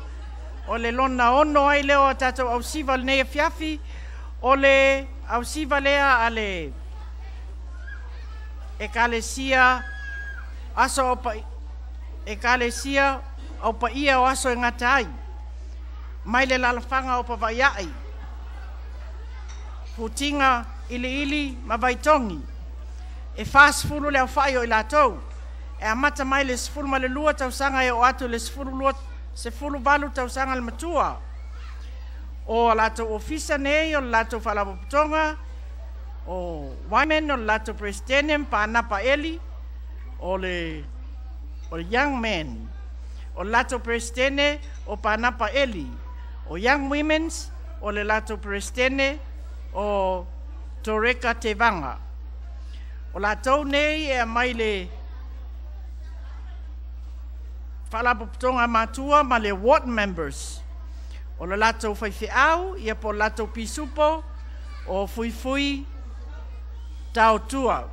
o le lona ono ai lea o a tatou ausiva lenei afiafi, o le ausiva lea a le Ekalesia aso o pa, Ekalesia o paia o aso e gata ai, mai le lalafaga o Pavaiai, Futiga Iliili ma Vaitogi, e 40 le aofai o i latou, e amata mai le 12 tausaga e oo atu i le 12 18 tausaga le matua. O a latou ofisa nei o le latou faalapotopotoga, o Wyman o le latou presidente, Panapa Eli o le Young Man, o le latou presidente o Panapa Eli, o Young Women's o le latou presidente o Toreka Tevaga. O latou nei e aumai le faalapotopotoga matua ma le ward members. O le latou faifeau, ia po o le latou pisupo, o Fuifui Tautua.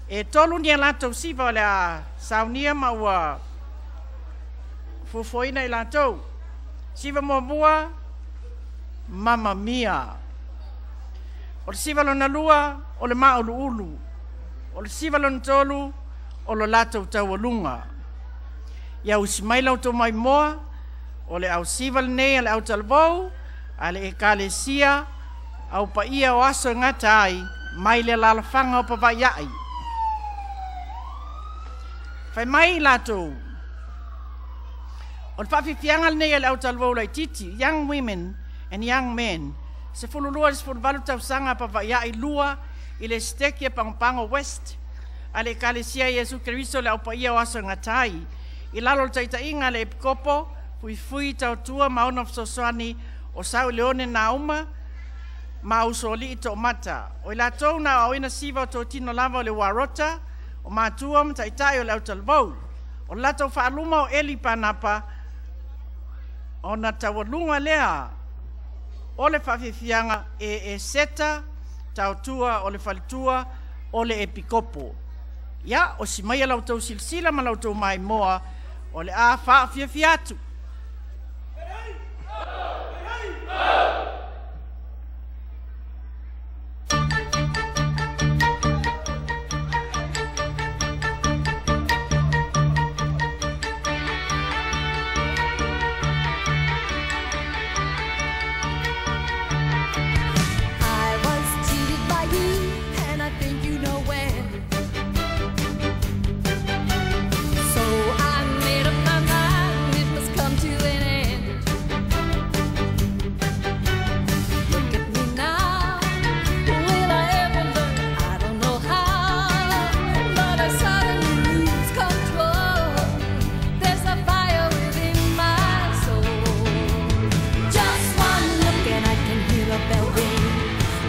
E tolu ni a latou siva o le a saunia ma ua fuafuaina i latou. Siva muamua, Mamma Mia. O le siva lona lua, o le Mauluulu. O le siva lona tolu, o lo latou taualuga. Ia usi mai lau tou maimoa, o le ausiva lenei a le autalavou, a le Ekalesia, au paia o aso e gata ai, mai le lalafaga o Pavaiai. Fai mai i latou, o le faafiafiaga lenei a le autalavou laitiiti, Young Women and Young Men, 12 i le 18 tausaga Pavaiai 2 i le Seteki a Pagopago West, a le Ekalesia Iesu Keriso le au paia o aso e gata ai, i lalo o le taitaiga a le Epikopo, Fuifui Tautua ma ona fesoasoani o Sau Leone Nauma ma Usoalii Toomata. O i latou na aoaoina siva o totino lava o le Warota, o matua ma taitai o le autalavou. O le latou faaluma o Eli Panapa, ona taualuga lea o le faafiafiaga e Eseta Tautua o le faletua o le Epikopo. Ia, o si maia lau tou silasila ma lau tou maimoa, o le a faafiafia atu. I was cheated by you, and I think you know when. So I made up my mind, it must come to an end. Look at me now, will I ever learn? I don't know how, but I suddenly lose control. There's a fire within my soul. Just one look and I can hear a bell ring.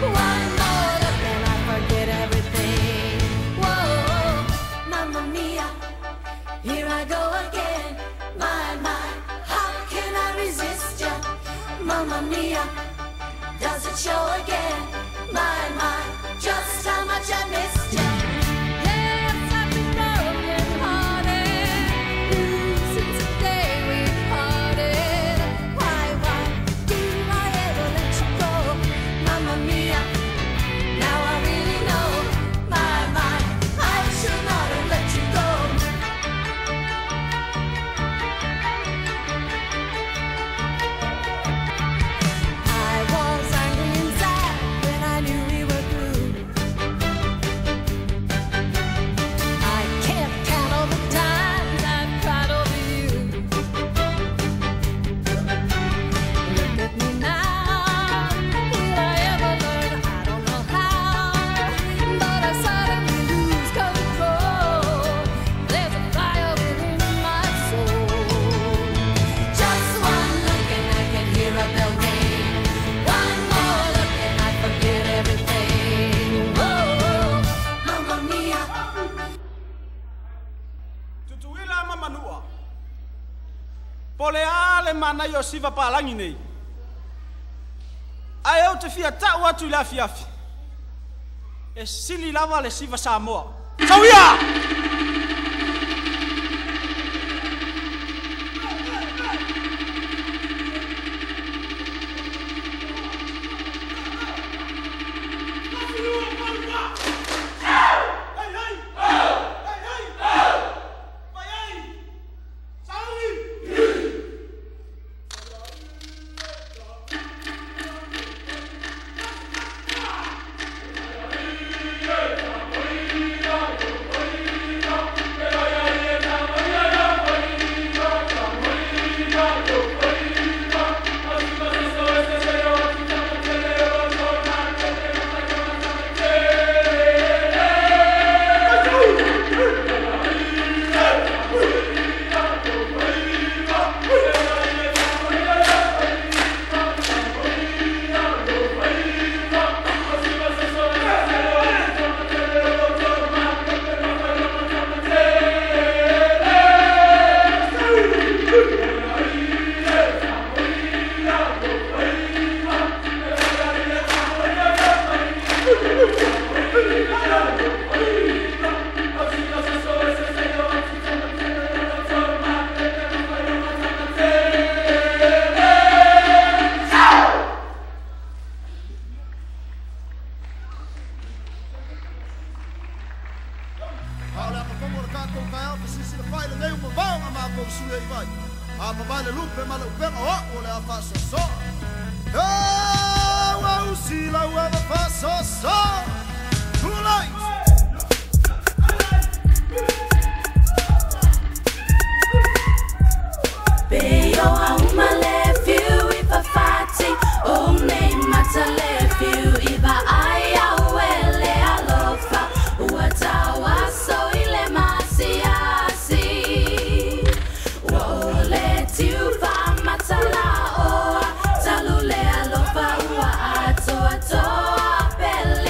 One more look and I forget everything. Whoa, mamma mia, here I go again. My, my, how can I resist ya? Mamma mia, does it show again? My, my, just how much I missed ya. Yes, I've been broken hearted since the day we parted. Why do I ever let you go? Mamma mia, now I really know. My, my, I should not have let you go. I was angry and sad when I knew we were through. I can't count all the times I've cried over you. Look at me now, will I ever learn? I don't know how, but I suddenly lose control. There's a fire within my soul. Just one look and I can hear a bell ring. One more look and I forget everything. Whoa, mamma mia. Tutuila ma manua. Po le a le manaia o siva palagi nei. Ae ou te fia ta'u atu i le afiafi. E sili lava le siva Samoa. Sauia! tatou taeao fesisilafai lenei ua mavao na matou sui ai vai. A mavae le lupe ma le upega o a'u o le a faasoasoa. E ua usi lau ava faasoasoa. Tulai! Pe o a uma le fiu i fafati O nei mata le fiu i va ai au e le alofa Ua taua so i le masiasi Ua o le tiu wha matala oa Talu le alofa ua atoa toa pele.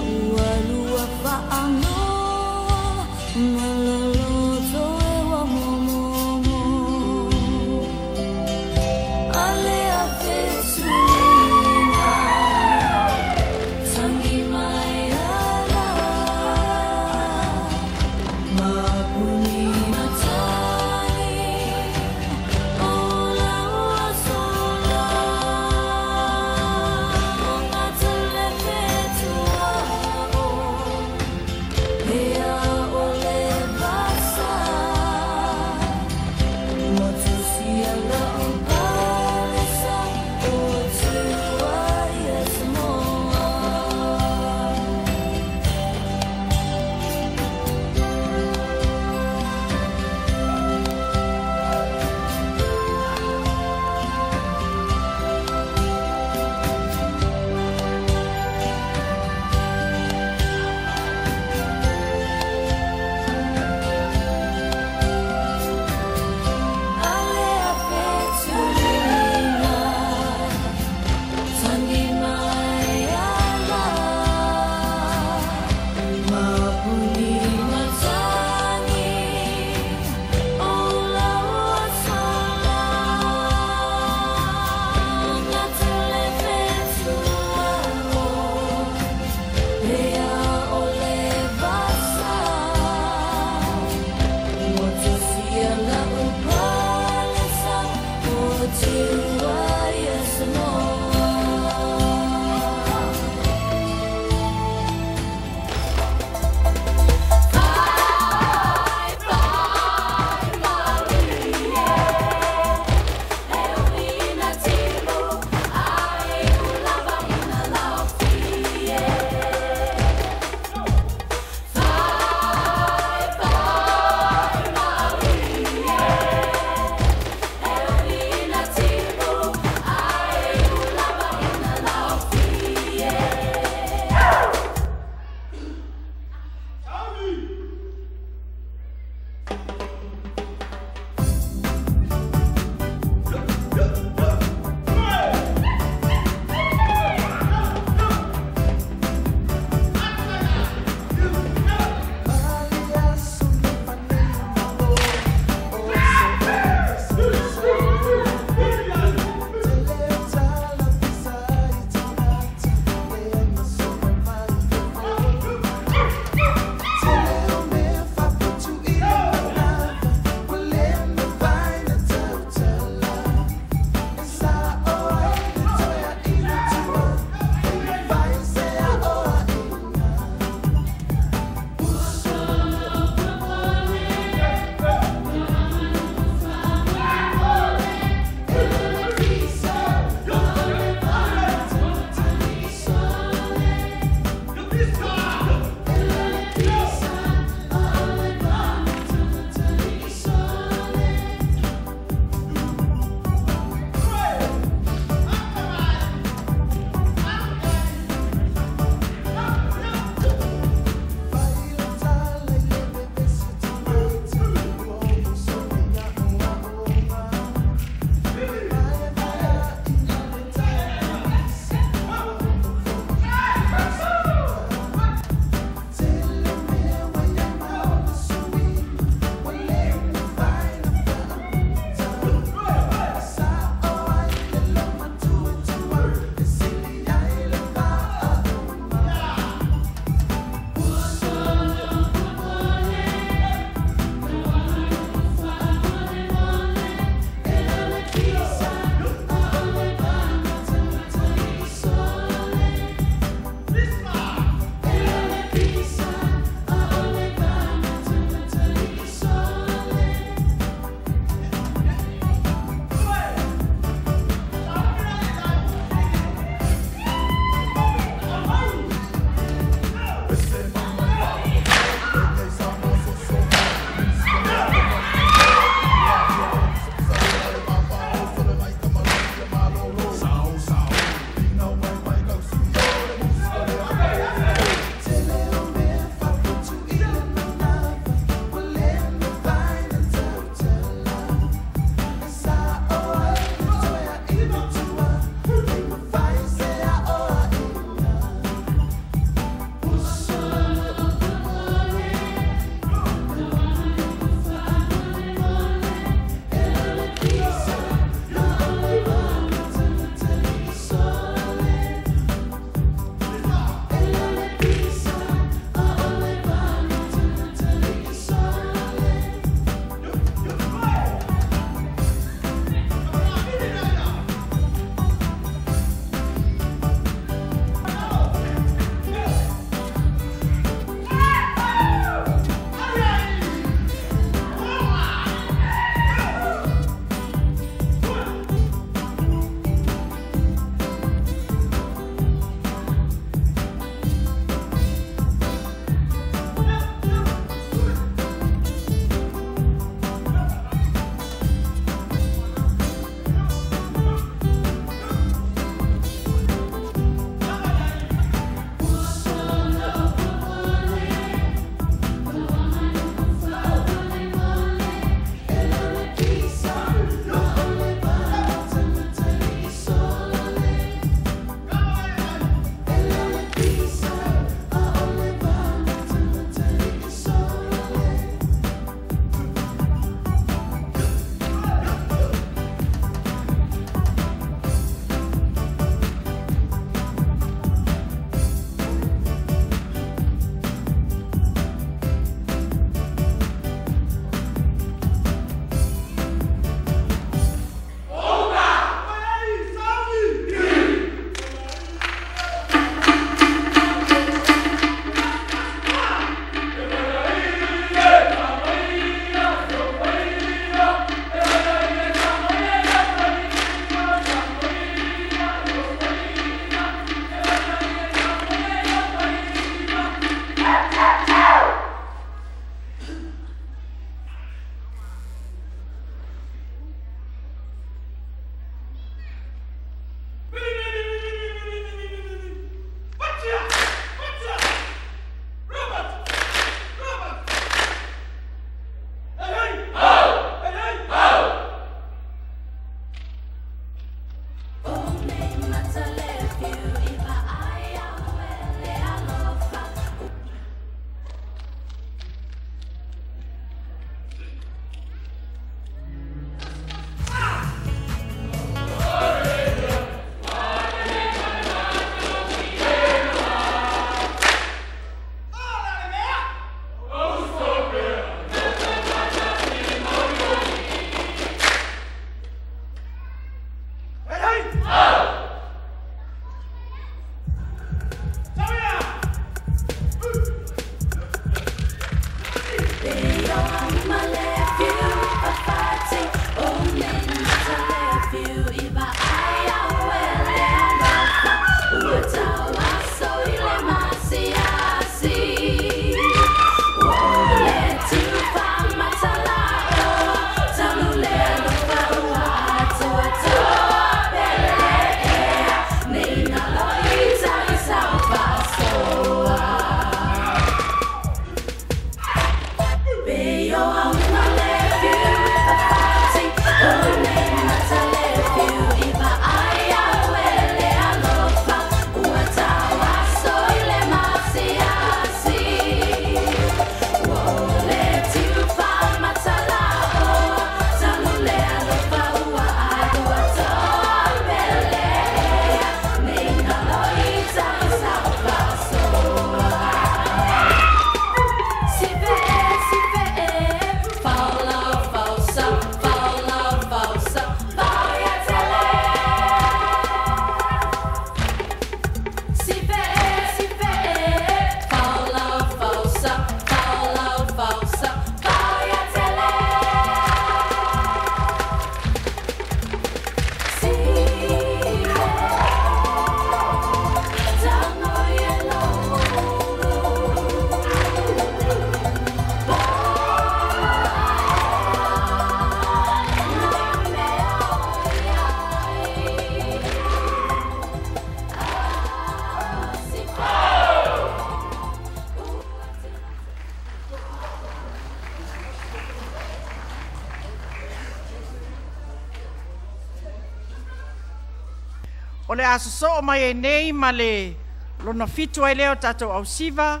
O le asoso'o mai ai nei ma le lona fitu ai lea o tatou ausiva,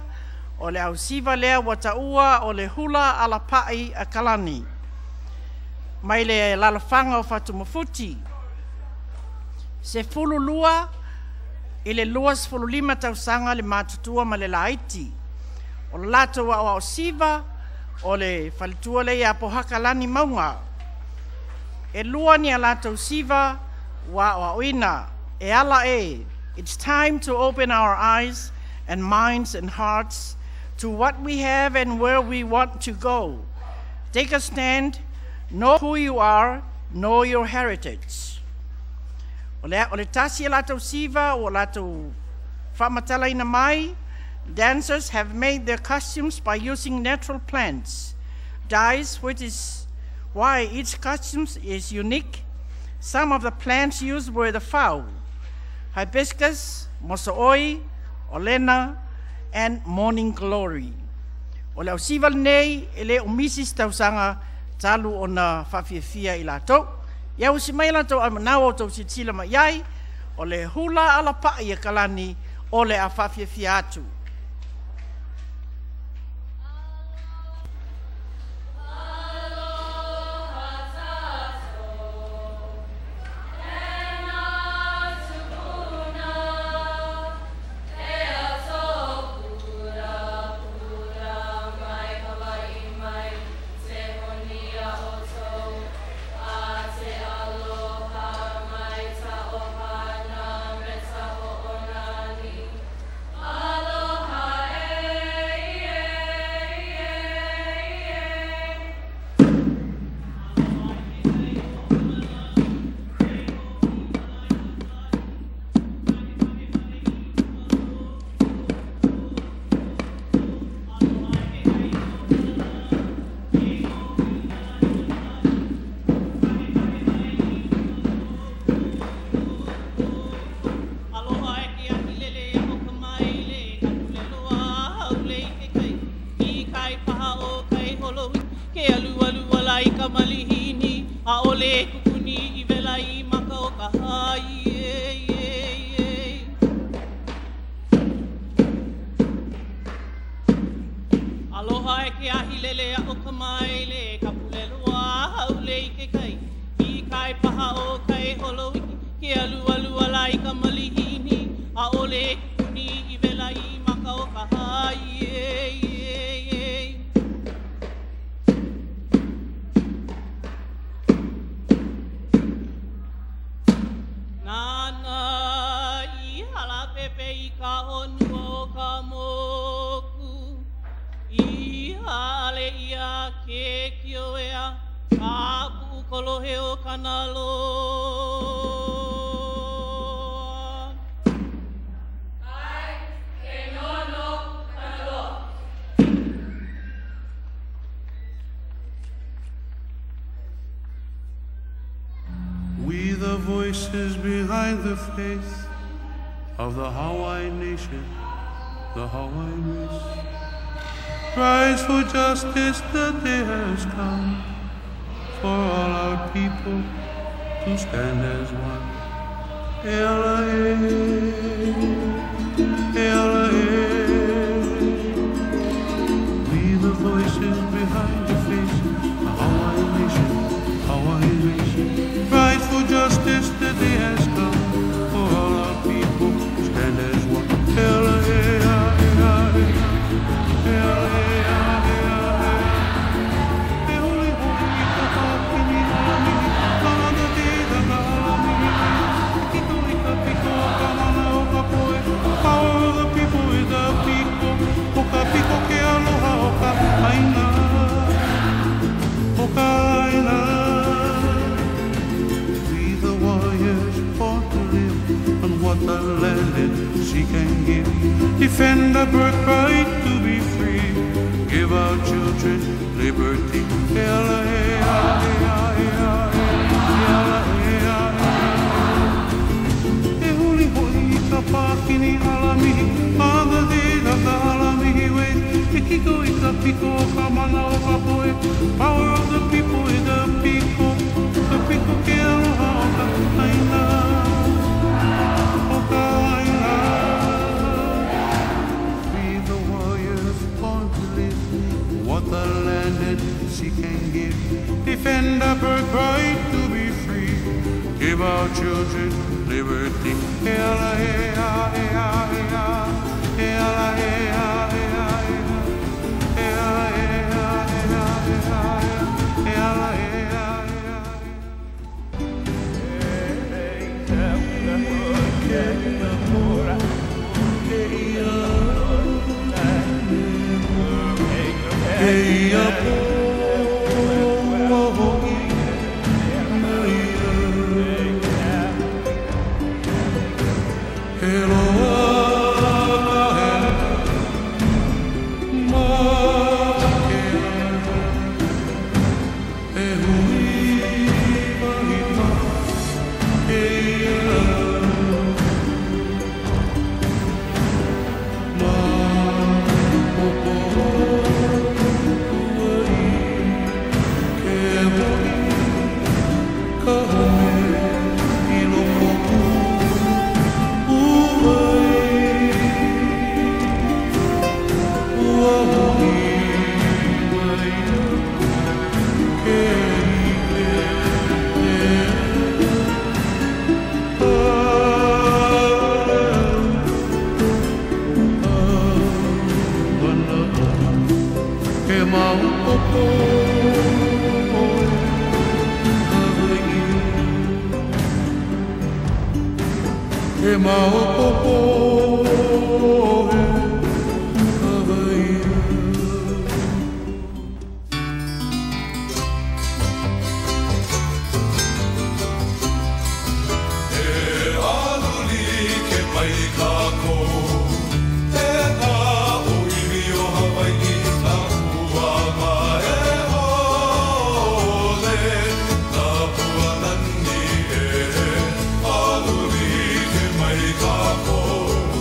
o le ausiva lea ua ta'ua o le hula alapa'i a Kalani. Mai le lalafaga o Fatumafuti. 12 i le 25 tausaga le matutua ma le laiti. O le latou a'oa'o siva o le faletua lea ia Pohakalani Mauga. E lua ni a latou siva ua a'oa'oina. E ala e. It's time to open our eyes and minds and hearts to what we have and where we want to go. Take a stand, know who you are, know your heritage. O le tasi e latou siva o latou faamatalaina mai, dancers have made their costumes by using natural plants, dyes, which is why each costume is unique. Some of the plants used were the fau, hibiscus, moso'oi, olena, and morning glory. O le ausiva lenei e lē o misi se tausaga talu ona faafiafia i latou. Ia usi mai latou aimanau o tou silasila mai ai, o le hula alapa'i a Kalani o le a faafiafia atu. Voices behind the faith of the Hawaiian nation, the Hawaiian race. Rise for justice, the day has come for all our people to stand as one. Ela e, ela e. We the voices behind the face, the Hawaiian nation, Hawaiian race. Rise for justice, the day has come for all our people, stand as one. Ela e, a, e, ela e, a, e, a, e. Huli huli i ka hapini alamihi, kalana te ka alamihi. Kito i ka piko, ka mana o ka poe. Power of the people is the people. O ka piko ke aloha o ka aina, o ka aina. What the land and sea can give. Defend our birthright to be free. Give our children liberty. Ela e a e a e a e e a e. E huli hoi i ka pākini alamihi, aga te ka alamihi we. E kiko i ka piko o ka mana o ka poe. Power of the people is the people. The people ke aloha o ka aina. defense he can give. Defend our birthright to be free. Give our children liberty. Hey, ala, hey, ah, hey, ah, hey, ah. Hey, ala, hey, ah, hey, ah, hey, ah. Hey, ala, hey, ah, hey, ah, hey, ah, hey. Hey, ala, hey, ah, hey, ah, hey. Aluli ke mai kākou.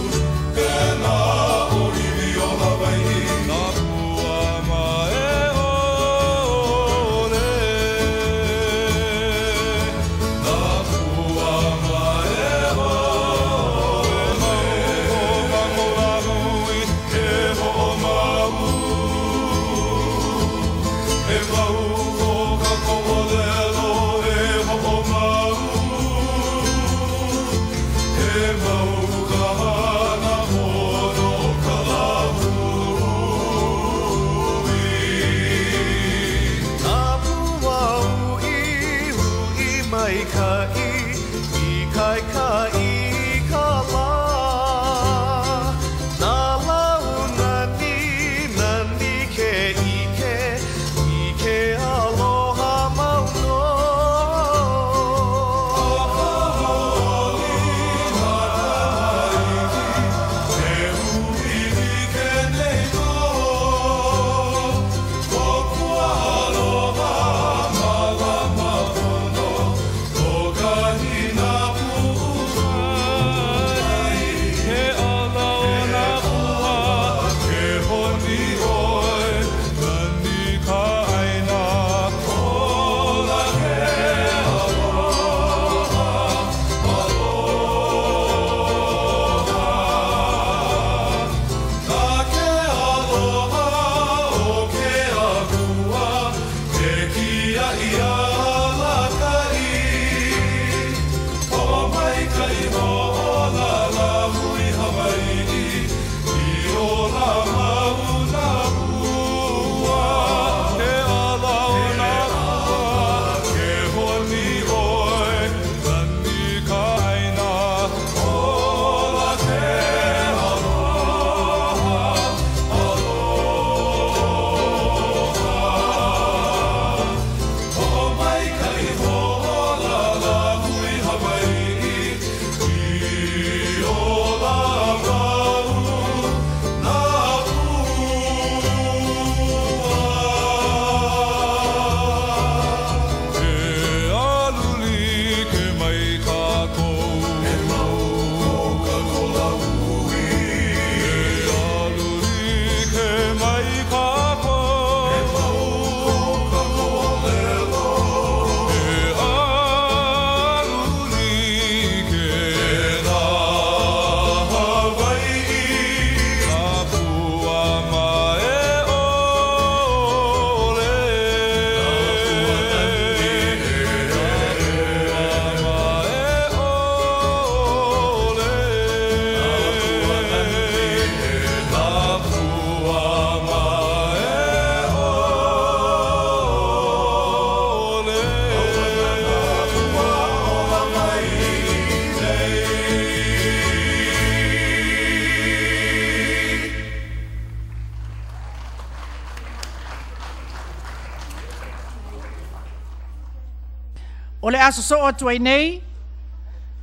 O le aso soo atu ai nei,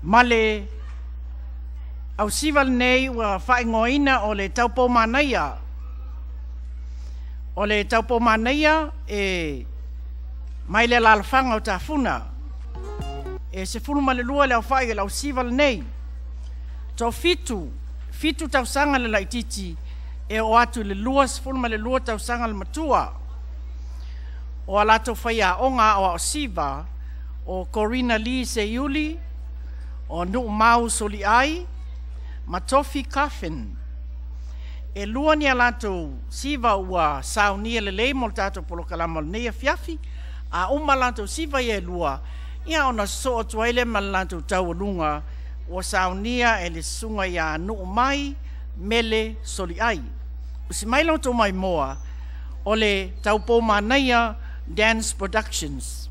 ma le ausiva lenei ua faaigoaina o le taupou manaia. O le taupou manaia e mai le alaalafaga o Tafuna. E 12 le aofai o le ausiva lenei. Toafitu, 7 tausaga le laitiiti e oo atu i le 22 tausaga le matua. O a latou faiaoga aoao siva o Corina Lee Seiuli, o Nuumau Soliai, ma Tofi Coffin. E 2 ni a latou siva ua saunia lelei mo le tatou polokalama o lenei afiafi, a uma latou siva ia e 2, ia ona sosoo atu ai lea ma le latou taualuga ua saunia e le susuga ia Nuumai Mele Soliai. Usi mai la outou maimoa o le taupou manaia Dance Productions.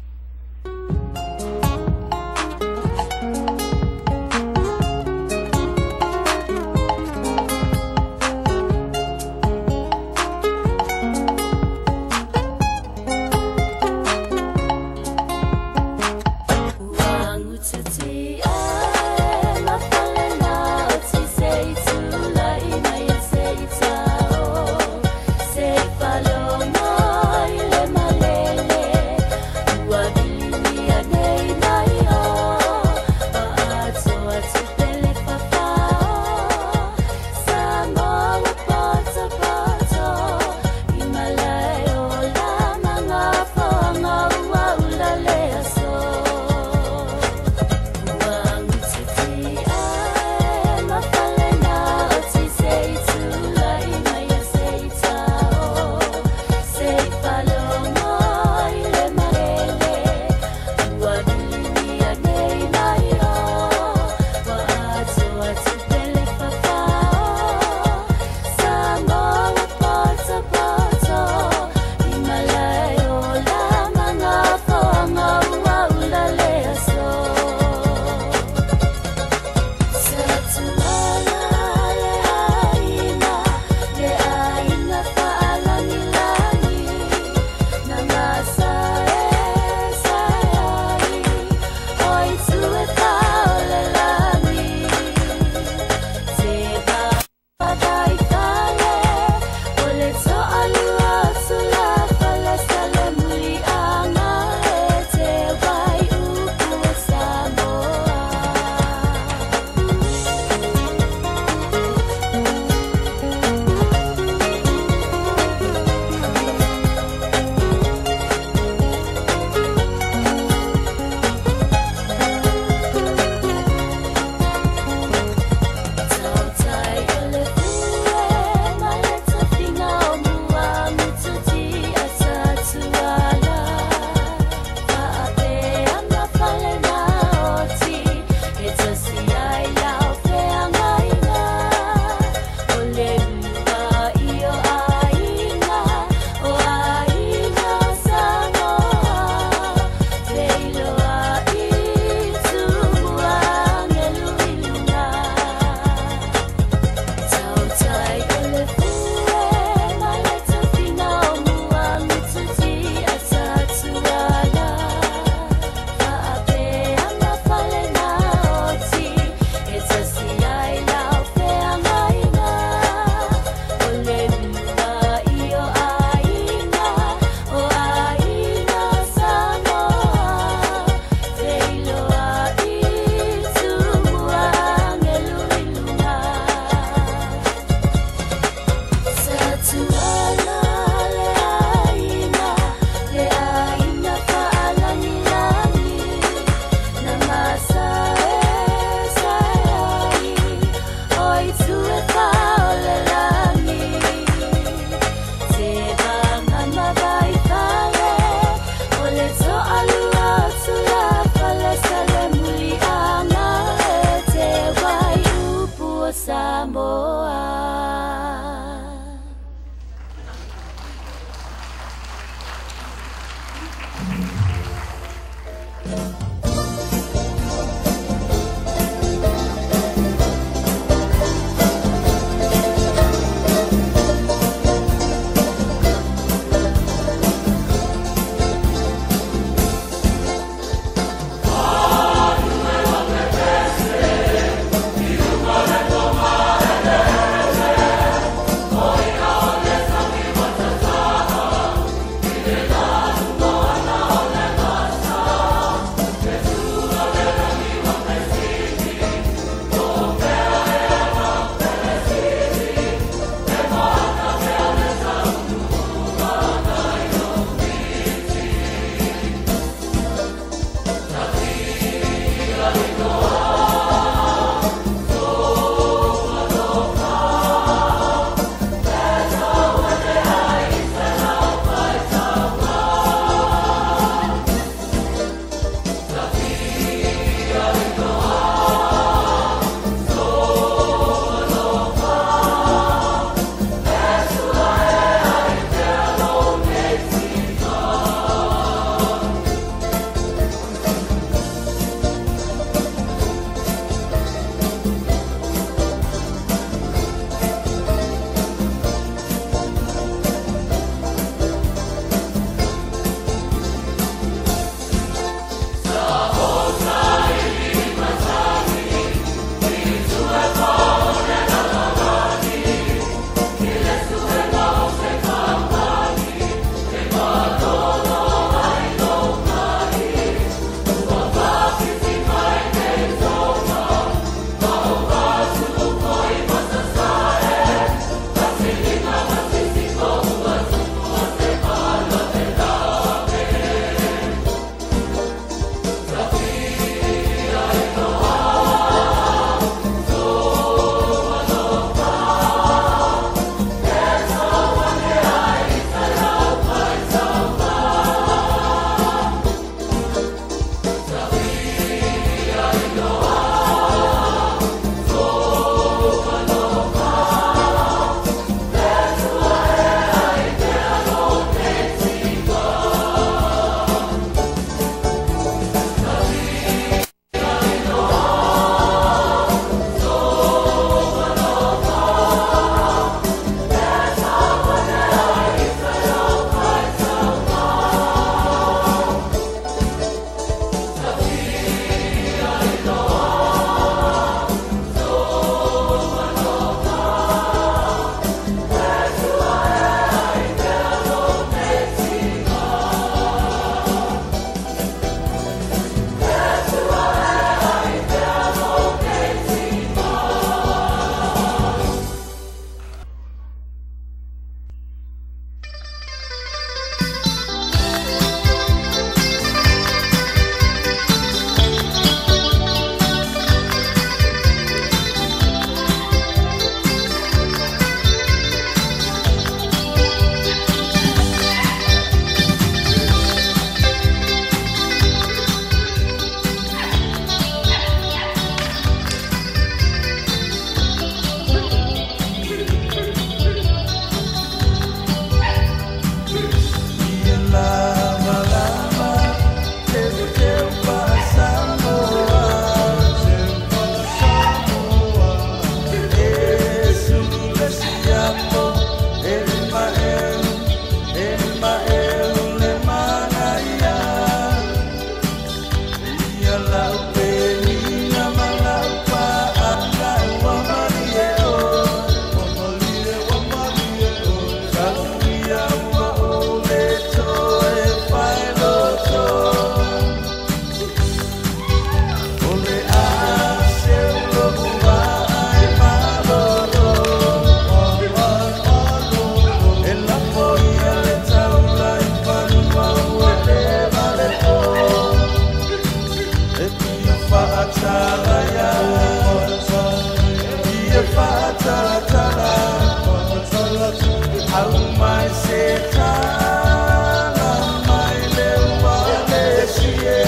mai se tala mai le ua le si e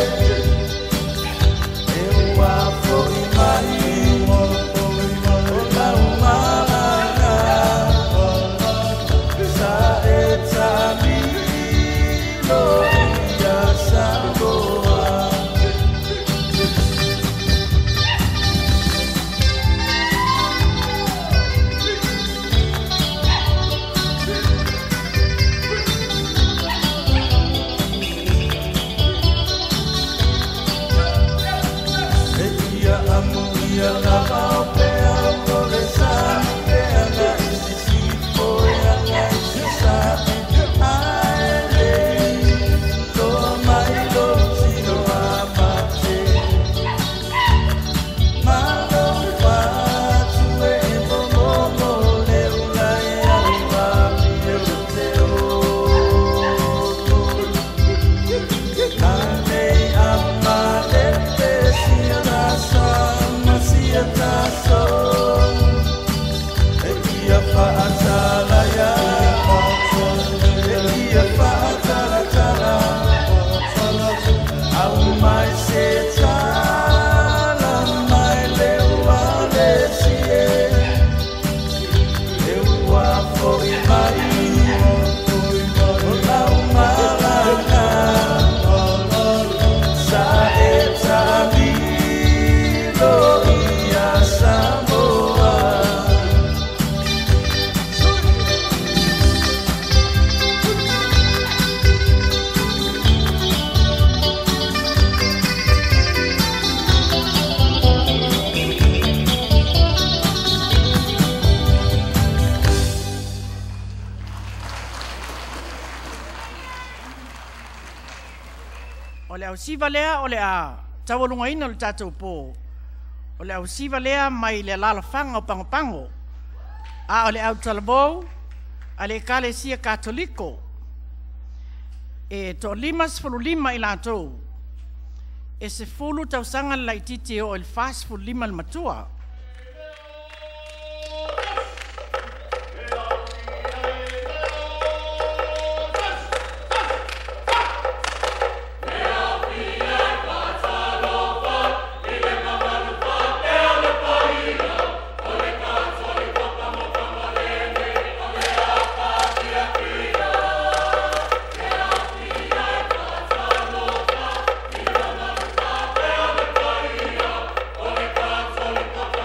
e ua fo'i mai o lau malaga sa e tamilo ia Samoa. E ia amu ia lava o pea o le sa pea nga i sisifo ea nga i sisae ae lei loa mai lou tino a mate ma lou fatu e momomo le ula e alu ami o te ono. Anei a malepe sia rasa ma sia taso e ia fa'atala ia e ia fa'atalatala au mai se tala mai le ua le si e e ua fo'i mai o lau malaga sa e tamilo ia Samoa. O le ausiva lea o le a taualugaina o le tatou pō. O le ausiva lea mai le alalafaga o Pagopago. A o le autalavou a le Ekalesia Katoliko. E 55 i latou. E 10 tausaga le laititi e oo i le 45 le matua. Thank you.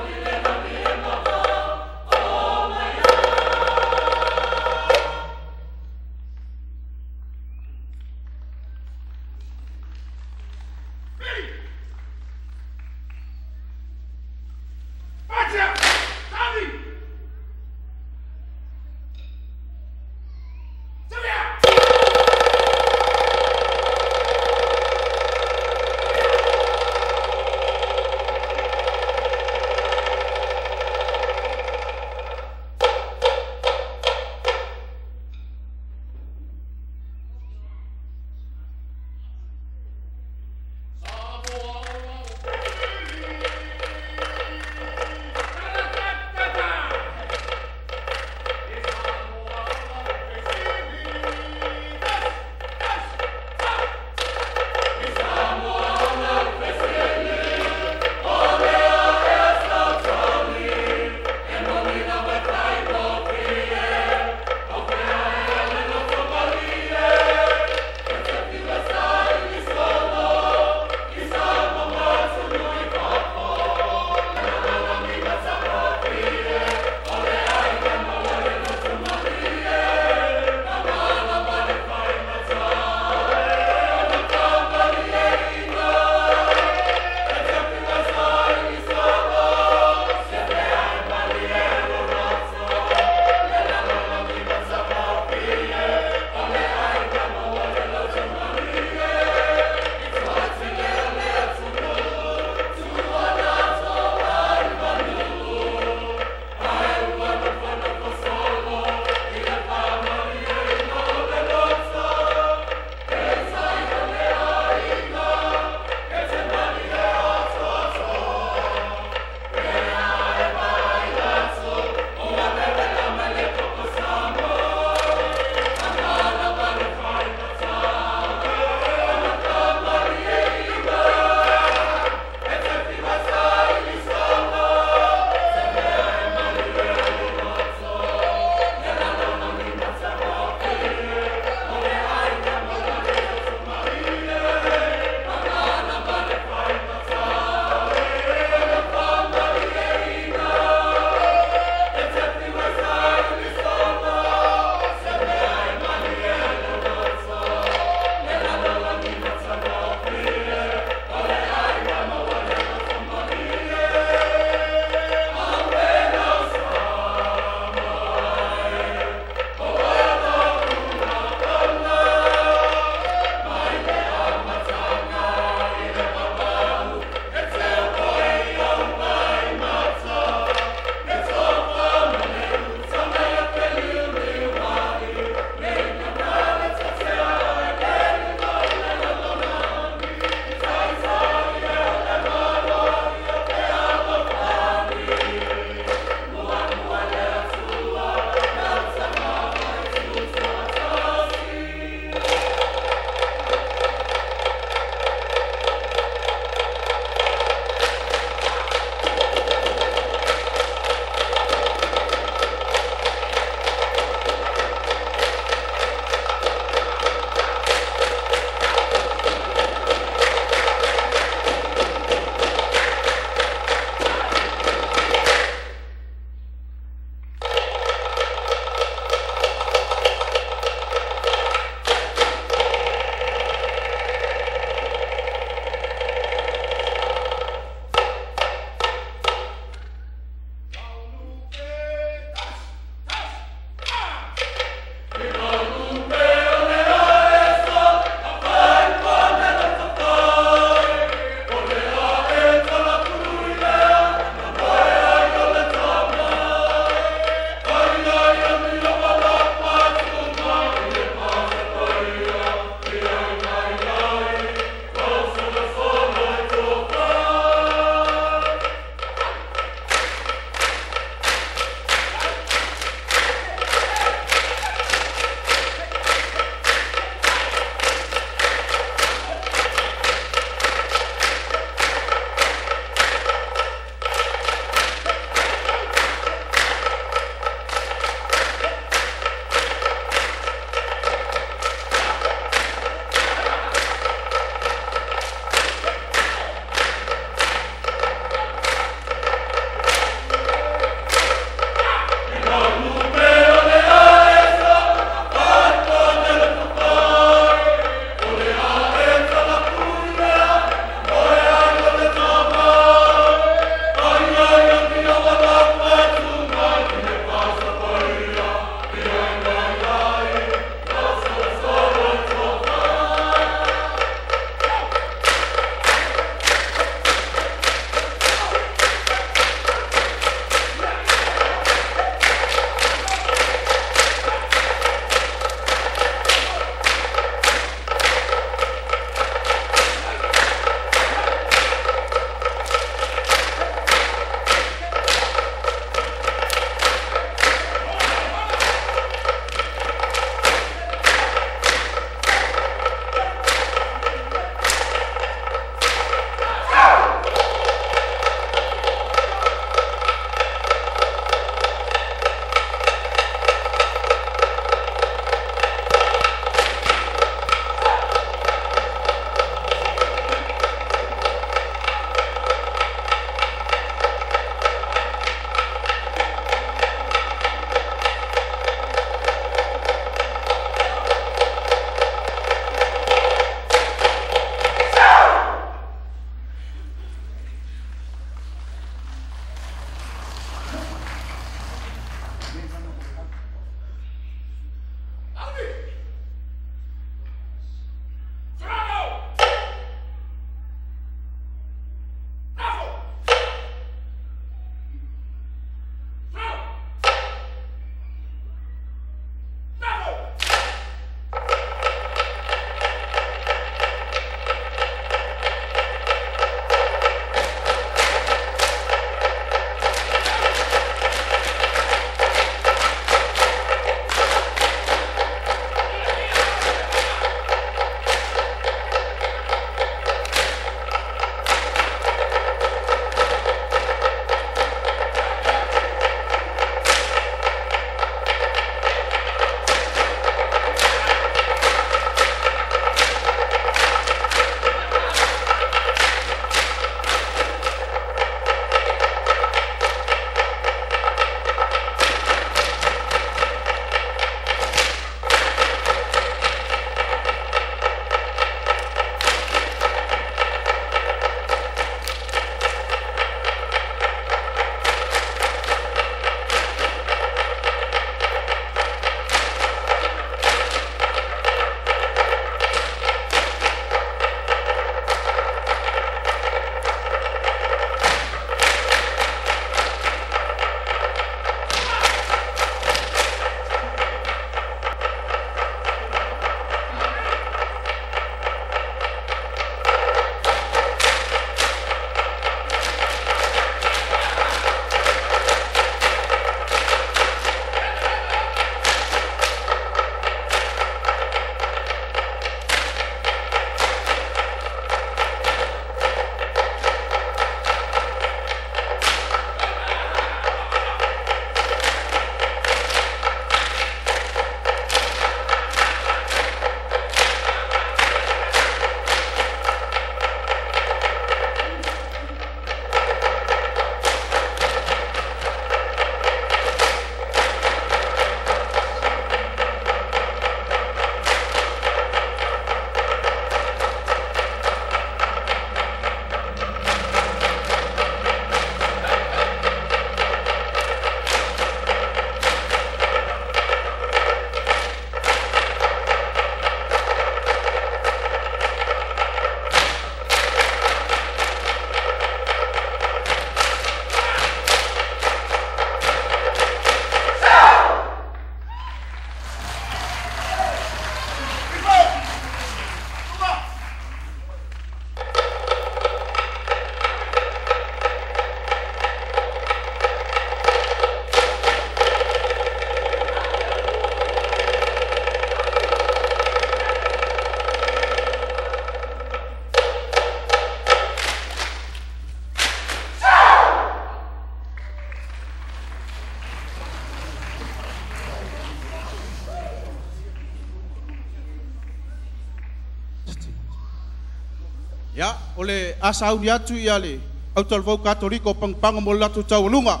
Ia o le asauni atu ia le autalavou Katoliko o Pagopago mo le latou taualuga.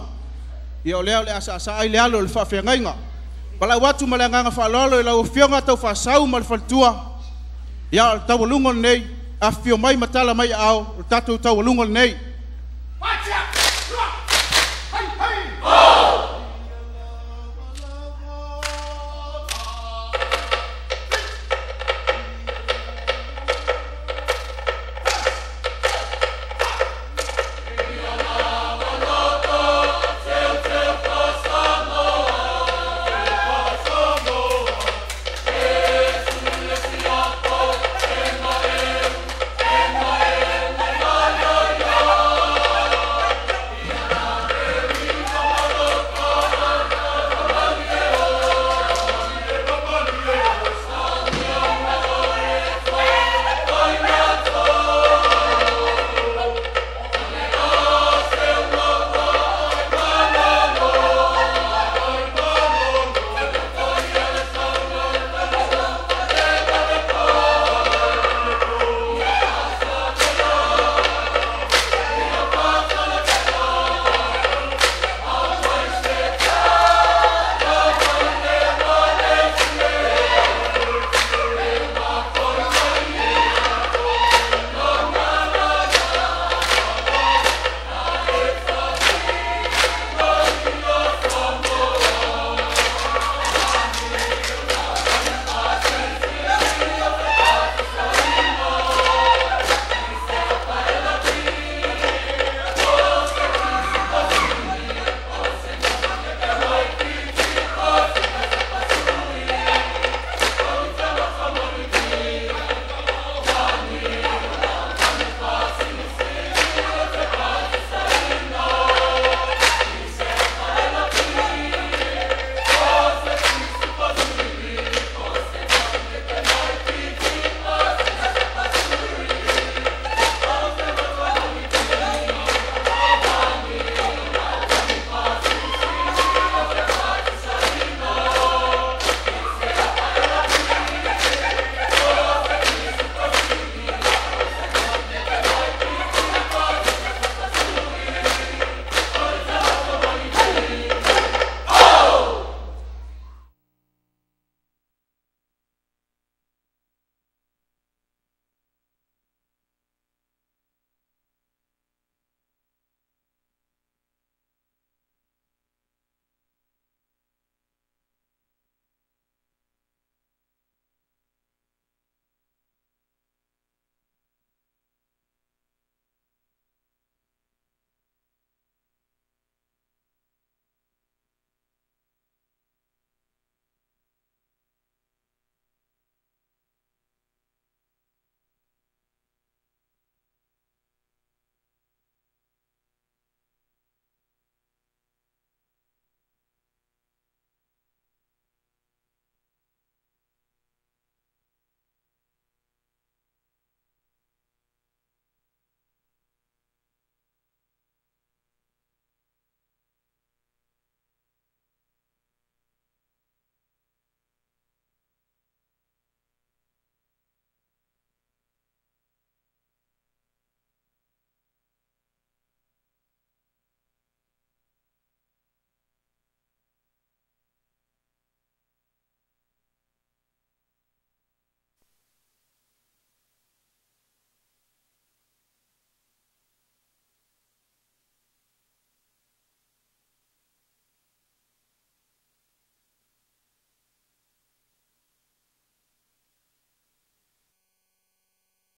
Ia o lea o le asaasaa ai le alo o le faafeagaiga. Palau atu ma le agaga faaaloalo i lau Afioga Taufaasau ma le faletua. Ia o le taualuga lenei, afifio mai ma tala mai aao, o le tatou taualuga lenei.